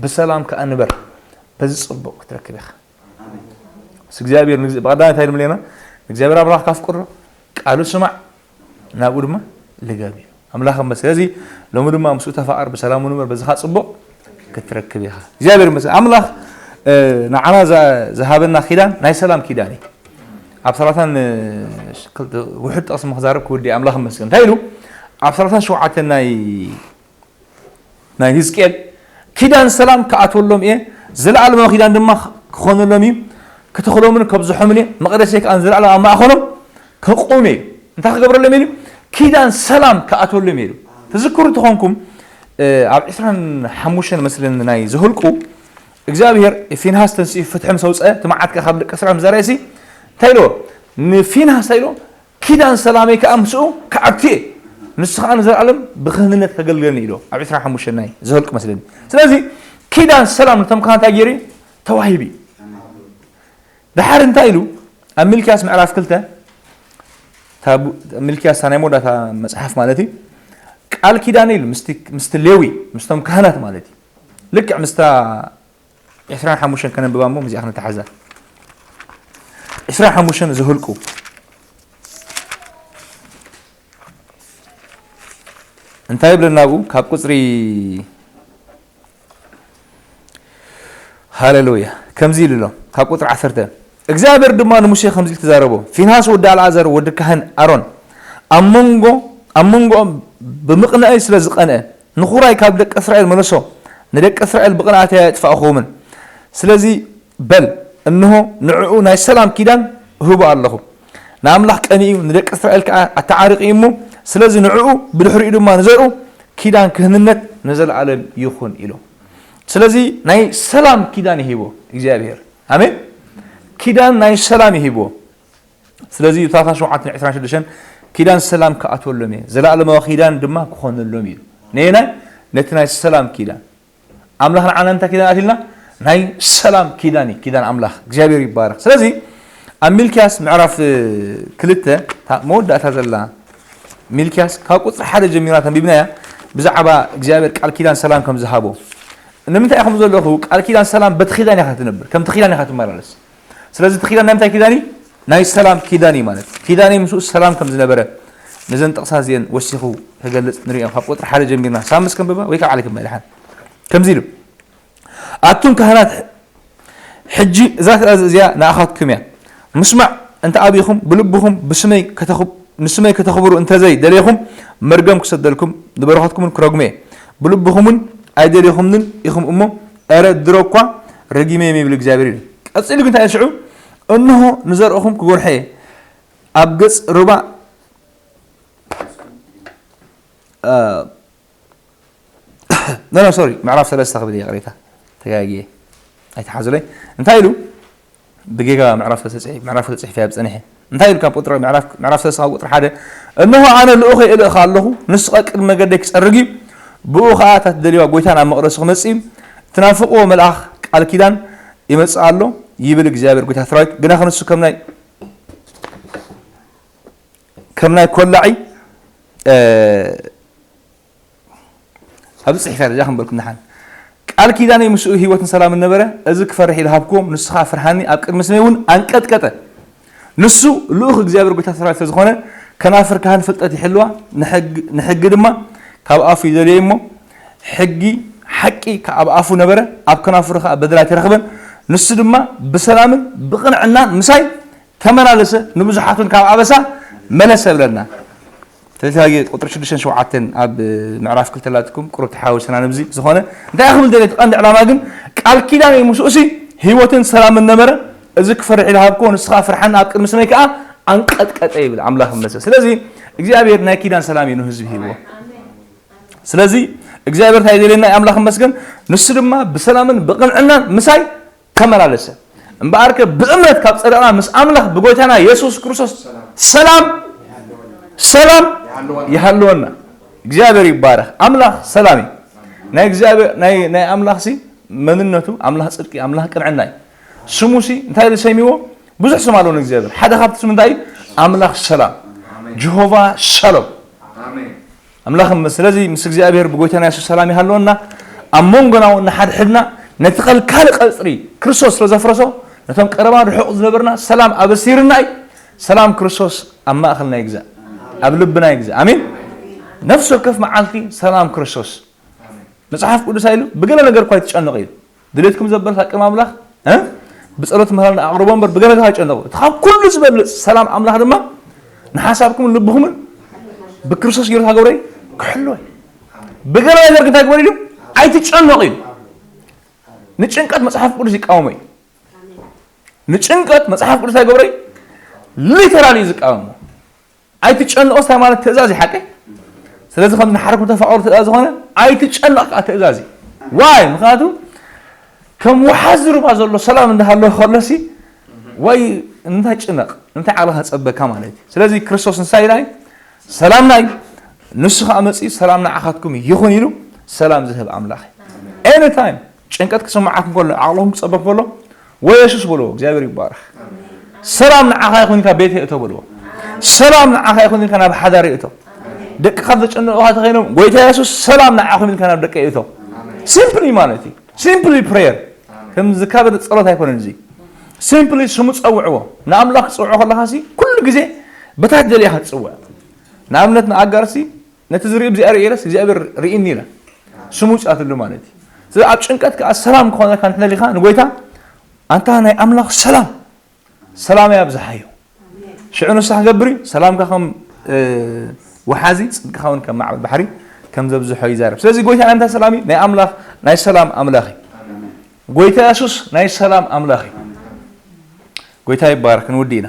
ብሰላም ከኣ ንበር፣ በዚ ጽቡቕ ክትረክብ ኢኻ። ምስ እግዚኣብሔር ንግዝ-፣ ብቐዳማይ እንታይ ኢሉ ምለና? ንእግዚኣብሔር ኣምላኽካ ኣፍቅሮ፣ ቃሉ ስማዕ፣ ናብኡ ድማ ልገብ እዩ። ኣምላኽ ይመስገን። ስለዚ ሎሚ ድማ ምስኡ ተፋቐር፣ ብሰላሙ ንበር፣ በዚ ኸኣ ጽቡቕ ክትረክብ ኢኻ። እግዚኣብሔር ይመስገን። ኣምላኽ፣ እ፣ ንዓና ዛ-፣ ዝሃበና ኪዳን ናይ ሰላም ኪዳን እዩ። ኣብ ሰላሳን፣ እ፣ ክልተ ውሑድ ጥቕሲ ምኽዛረብ ክውዲ፣ ኣምላኽ ይመስገን። እንታይ ኢሉ? ኣብ ሰላሳን ሸውዓተን ናይ ናይ ህዝቅኤል፣ ኪዳን ሰላም ክኣትወሎም እየ፣ ዘለኣለማዊ ኪዳን ድማ ክኾነሎም እዩ፣ ክተኽሎምን ከብዝሖምን እየ፣ መቕደሰይ ከኣ ንዘለኣለም ኣብ ማእከሎም ከቑም እየ። እንታይ ክገብረሎም እዩ? ኪዳን ሰላም ክኣትወሎም እዩ። ትዝክሩ እንተኾንኩም፣ እ፣ ኣብ ዕስራን ሓሙሽተን መስለን ናይ ዘሁልቁ፣ እግዚኣብሔር ፊንሃስ ተንሲኡ ፍትሒ ምስ ኣውፀአ፣ እቲ መዓት ከኣ ካብ ደቂ እስራኤል ምስ ዘርአሲ፣ እንታይ ኢልዎ? ንፊንሃስ እንታይ ኢልዎ? ኪዳን ሰላመይ ከኣ ምስኡ ክኣቱ እየ፣ ንሱ ኸኣ ንዘለኣለም ብክህንነት ከገልግለኒ ኢሉ ኣብ ዕስራን ሓሙሽተን ናይ ዘኍልቍ መስለኒ። ስለዚ ኪዳን ሰላም ነቶም ካህናት እንታይ ገይሩ እዩ? ተዋሂቡ እዩ። ደሓር እንታይ ኢሉ? ኣብ ሚልክያስ ምዕራፍ ክልተ፣ እታ ቡ-፣ ሚልክያስ እታ ናይ መወዳእታ መጽሓፍ ማለት እዩ። ቃል ኪዳን ኢሉ ምስቲ፣ ምስቲ ሌዊ፣ ምስቶም ካህናት ማለት እዩ። ልክዕ ምስታ ዕስራን ሓሙሽተን ከነንብባ እሞ ምስዚኣ ክንተሓዛ። ዕስራን ሓሙሽተን ዘኍልቁ እንታይ ይብለና ኣብኡ? ካብ ቁጽሪ ሃሌሉያ። ከምዚ ኢሉ ኣሎ፣ ካብ ቁጽሪ ዓሰርተ፣ እግዚኣብሔር ድማ ንሙሴ ከምዚ ኢሉ ተዛረቦ፣ ፊንሃስ ወዲ ኣልዓዘር ወዲ ካህን ኣሮን ኣብ መንጎ፣ ኣብ መንጎኦም ብምቕንኣይ ስለ ዝቐንአ፣ ንኹራይ ካብ ደቂ እስራኤል መለሶ፣ ንደቂ እስራኤል ብቕንኣተይ ኣየጥፋእኹምን። ስለዚ በል፣ እንሆ ንዕኡ ናይ ሰላም ኪዳን እህቦ ኣለኹ። ንኣምላኽ ቀኒኡ፣ ንደቂ እስራኤል ከኣ ኣተዓሪቑ እዩ እሞ፣ ስለዚ ንዕኡ ብድሕሪኡ ድማ ንዘርኡ ኪዳን ክህንነት ንዘለኣለም ይኹን ኢሉ። ስለዚ ናይ ሰላም ኪዳን ይሂቦ እግዚኣብሔር። ኣሜን። ኪዳን ናይ ሰላም ይሂቦ። ስለዚ ዮታታ ሸውዓተ ዕስራን ሽዱሽተን ኪዳን ሰላም ክኣትወሎም እየ፣ ዘለኣለማዊ ኪዳን ድማ ክኾነሎም እዩ። ነየናይ? ነቲ ናይ ሰላም ኪዳን። ኣምላኽ ንዓና እንታይ ኪዳን ኣትልና? ናይ ሰላም ኪዳን እዩ፣ ኪዳን ኣምላኽ። እግዚኣብሔር ይባረኽ። ስለዚ ኣብ ሚልክያስ ምዕራፍ እ፣ ክልተ፣ እታ መወዳእታ ዘላ ሚልክያስ ካብ ቁጽሪ ሓደ ጀሚርና ተንቢብናያ፣ ብዛዕባ እግዚኣብሔር ቃል ኪዳን ሰላም ከም ዝሃቦ። ንምንታይ ኢኹም ዘለኹ ቃል ኪዳን ሰላም በቲ ኪዳን ኢኻ ትነብር፣ ከምቲ ኪዳን ኢኻ ትመላለስ። ስለዚ እቲ ኪዳን ናይ ምንታይ ኪዳን እዩ? ናይ ሰላም ኪዳን እዩ ማለት። ኪዳነይ ምስኡ ሰላም ከም ዝነበረ ነዘን ጥቕሳ እዚአን ወሲኹ ክገልጽ ንሪኦ። ካብ ቁጽሪ ሓደ ጀሚርና ሳምስ ከንብባ ወይ ካብ ዓሊ ክመልሓን። ከምዚ ኢሉ፣ ኣቱም ካህናት፣ ሕጂ እዛ ትእዛዝ እዚኣ ንኣኻትኩም እያ። ምስማዕ እንተ ኣቢኹም፣ ብልብኹም ብስመይ ከተኹ-፣ ንስመይ ከተኽብሩ እንተ ዘይደሌኹም፣ መርገም ክሰደልኩም፣ ንበረኸትኩምን ክረግሞ እየ። ብልብኹምን ኣይደሌኹምንን ኢኹም እሞ፣ እረ ድሮ እኳ ረጊመ እየ ይብል እግዚኣብሔር ኢሉ። ቀጺሉ ግን እንታይ ኢሉ ሽዑ? እንሆ ንዘርእኹም ክጎንሖ እየ። ኣብ ገጽ ሩባ፣ እ፣ ኖ፣ ኖ፣ ሶሪ፣ ምዕራፍ ሰለስተ ክብል እየ፣ ይቕሬታ፣ ተጋግየ፣ ኣይትሓዙለይ። እንታይ ኢሉ? ብጌጋ ምዕራፍ ሰለስተ ጽሒፍ-፣ ምዕራፍ ክልተ ጽሒፈ እያ ብጸኒሐ። እንታይ ኢሉ ካብ ቁጥሪ ምዕራፍ፣ ምዕራፍ ሰለስተ ካብ ቁጥሪ ሓደ? "እንሆ ኣነ ልኡኸይ እልእኽ ኣለኹ፣ ንሱ ቐቅድሚ መገደይ ክጸርግ እዩ፣ ብእኡ ኸኣ እታ ትደልይዋ ጐይታ ናብ መቕደሱ ክመጽእ እዩ፣ ትናፍቕዎ መልኣኽ ቃል ኪዳን ይመጽእ ኣሎ፣ ይብል እግዚኣብሔር ጐይታ ሰራዊት፣ ግናኸ ንሱ ከም ናይ፣ ከም ናይ ኰላዒ፣ እ፣ ኣብዚ ጽሒፈ እያ፣ እዛ ክንበልኩም ንሓን። ቃል ኪዳነይ ምስኡ ህይወትን ሰላምን ነበረ፣ እዚ ክፈርሕ ኢለ ሃብክዎም፣ ንሱ ኸኣ ፈርሃኒ፣ ኣብ ቅድሚ ስመይ እውን ኣንቀጥቀጠ። ንሱ ልኡኽ እግዚኣብሔር ጐይታ ሰራዊት ስለ ዝኾነ፣ ከናፍር ካህን ፍልጠት ይሕልዋ፣ ንሕግ-፣ ንሕጊ ድማ ካብ ኣፉ ይደልዮ እሞ፣ ሕጊ ሓቂ ኣብ ኣፉ ነበረ፣ ኣብ ከናፍሩ ኸኣ በደል ኣይተረኽበን። ንሱ ድማ ብሰላምን ብቕንዕናን ምሳይ ተመላለሰ፣ ንብዙሓት እውን ካብ ኣበሳ መለሰ ብለና። ስለዚ ቁጥሪ ሽዱሽተን ሸውዓተን ኣብ ምዕራፍ ክልተ ላትኩም ቁሩብ ተሓዋዊስና ነብዚ ዝኾነ እንታይ ክብል ደልየ፣ እቲ ቀንዲ ዕላማ ግን ቃል ኪዳነይ ምስኡሲ ህይወትን ሰላምን ነበረ፣ እዚ ክፈርሕ ኢለ ሃብክዎ፣ ንሱ ኸኣ ፍርሓኒ፣ ኣብ ቅድሚ ስመይ ከኣ ኣንቀጥቀጠ ይብል። ኣምላኽ ይመስገን። ስለዚ እግዚኣብሔር ናይ ኪዳን ሰላም እዩ ንህዝቢ ሂብዎ። ስለዚ እግዚኣብሔር እንታይ ይደልየና እዩ? ኣምላኽ ይመስገን። ንሱ ድማ ብሰላምን ብቕንዕናን ምሳይ ተመላለሰ። እምበኣርከ ብእምነት ካብ ጸደቕና ምስ ኣምላኽ ብጎይታና የሱስ ክርስቶስ ሰላም፣ ሰላም ይሃልወና። እግዚኣብሔር ይባረኽ። ኣምላኽ ሰላም እዩ። ናይ እግዚኣብሔር፣ ናይ፣ ናይ ኣምላኽሲ መንነቱ ኣምላኽ ጽድቂ፣ ኣምላኽ ቅንዕና እዩ። ስሙሲ እንታይ ኢሉ ሰይምዎ? ብዙሕ ስም ኣለዎ ንእግዚኣብሔር። ሓደ ካብቲ ስም እንታይ እዩ? ኣምላኽ ሰላም፣ ጀሆቫ ሻሎም። ኣምላኽ እም-፣ ስለዚ ምስ እግዚኣብሔር ብጎይታና የሱስ ሰላም ይሃልወና። ኣብ መንጎና እውን ንሓድሕድና ነቲ ከልካሊ ቀጽሪ ክርስቶስ ስለ ዘፍረሶ፣ ነቶም ቀረባ ርሑቕ ዝነበርና ሰላም ኣበሲርና እዩ። ሰላም ክርስቶስ ኣብ ማእከልና ይግዛእ፣ ኣብ ልብና ይግዛእ። ኣሜን። ነፍሲ ወከፍ መዓልቲ ሰላም ክርስቶስ። መጽሓፍ ቅዱስ ኣይሉ ብገለ ነገር እኳ ኣይትጨነቑ እዩ። ድሌትኩም ዘበለት ኣብ ቅድሚ ኣምላኽ፣ እ? ብጸሎት ምህላልና ኣቕርቦ እምበር ብገለ ነገር ኣይጨነቑ። እቲ ካብ ኩሉ ዝበልጽ ሰላም ኣምላኽ ድማ ንሓሳብኩምን ልብኹምን ብክርስቶስ ገይሩ ታገብረ ክሕልወ። ብገለ ነገር ግን እንታይ ግበሩ ኢሉ? ኣይትጨነቑ እዩ። ንጭንቀት መጽሓፍ ቅዱስ ይቃወሞ እዩ። ንጭንቀት መጽሓፍ ቅዱስ እንታይ ገብረ እዩ? ሊተራሊ እዩ ዝቃወሞ። ኣይትጨነቑ እንታይ ማለት ትእዛዝ እዩ ሓቀይ። ስለዚ ከምዚ ንሓርኩም ተፋቐሩ ትእዛዝ ዝኾነ ኣይትጨነቕ ከዓ ትእዛዝ እዩ። ዋይ? ምኽንያቱ ከም ወሓዚ ሩባ ዘሎ ሰላም እንዳሃለወ ከሎሲ ወይ እንታይ ጭነቕ፣ እንታይ ዓቕልኻ ጸበካ ማለት እዩ። ስለዚ ክርስቶስ ንሳ ኢላ እዩ ሰላምና እዩ። ንሱ ከዓ መጺኡ ሰላም ንዓኻትኩም ይኹን ኢሉ ሰላም ዝህብ ኣምላኽ እዩ። ኤኒታይም ጭንቀት ክስምዓኩም ከሎ፣ ዓቕልኹም ክጸበኩም ከሎ፣ ወይ የሱስ በልዎ፣ እግዚኣብሔር ይባረኽ። ሰላም ንዓኻ ይኹን ኢልካ ቤት የእቶ በልዎ። ሰላም ንዓኻ ይኹን ኢልካ ናብ ሓዳር የእቶ። ደቅኻ ዘጨነቑኻ ተኸይኖም፣ ጎይታ የሱስ ሰላም ንዓኹም ኢልካ ናብ ደቀ የእቶ። ሲምፕሊ ማለት እዩ። ሲምፕሊ ፕሬየር። ከም ዝካበደ ጸሎት ኣይኮነን እዚ። ሲምፕሊ ስሙ ጸውዕዎ። ንኣምላኽ ክጸውዖ ከለኻ ሲ ኩሉ ግዜ በታ ትደልያ ኢኻ ትጽውዕ። ንኣብነት ንኣጋር ሲ ነቲ ዝርኢ ብዚኣ ርኢ ኢለስ እግዚኣብሔር ርኢኒ ኢላ። ስሙ ውፅኣትሉ ማለት እዩ። ስለዚ ኣብ ጭንቀት ከዓ ሰላም ክኾነካ እንተደሊኻ ንጎይታ ኣንታ ናይ ኣምላኽ ሰላም ሰላም ኣብዝሓዮ። ሽዑ ንስኻ ክገብር እዩ ሰላምካ ከም ወሓዚ ጽድቅኻ እውን ከም ማዕበል ባሕሪ ከም ዘብዝሖ ይዛረብ። ስለዚ ጎይታ ናይ ምንታይ ሰላም እዩ? ናይ ኣምላኽ ናይ ሰላም ኣምላኽ እዩ። ጎይታ የሱስ ናይ ሰላም ኣምላኽ እዩ። ጎይታ ይባረክ። ክንውዲ ኢና።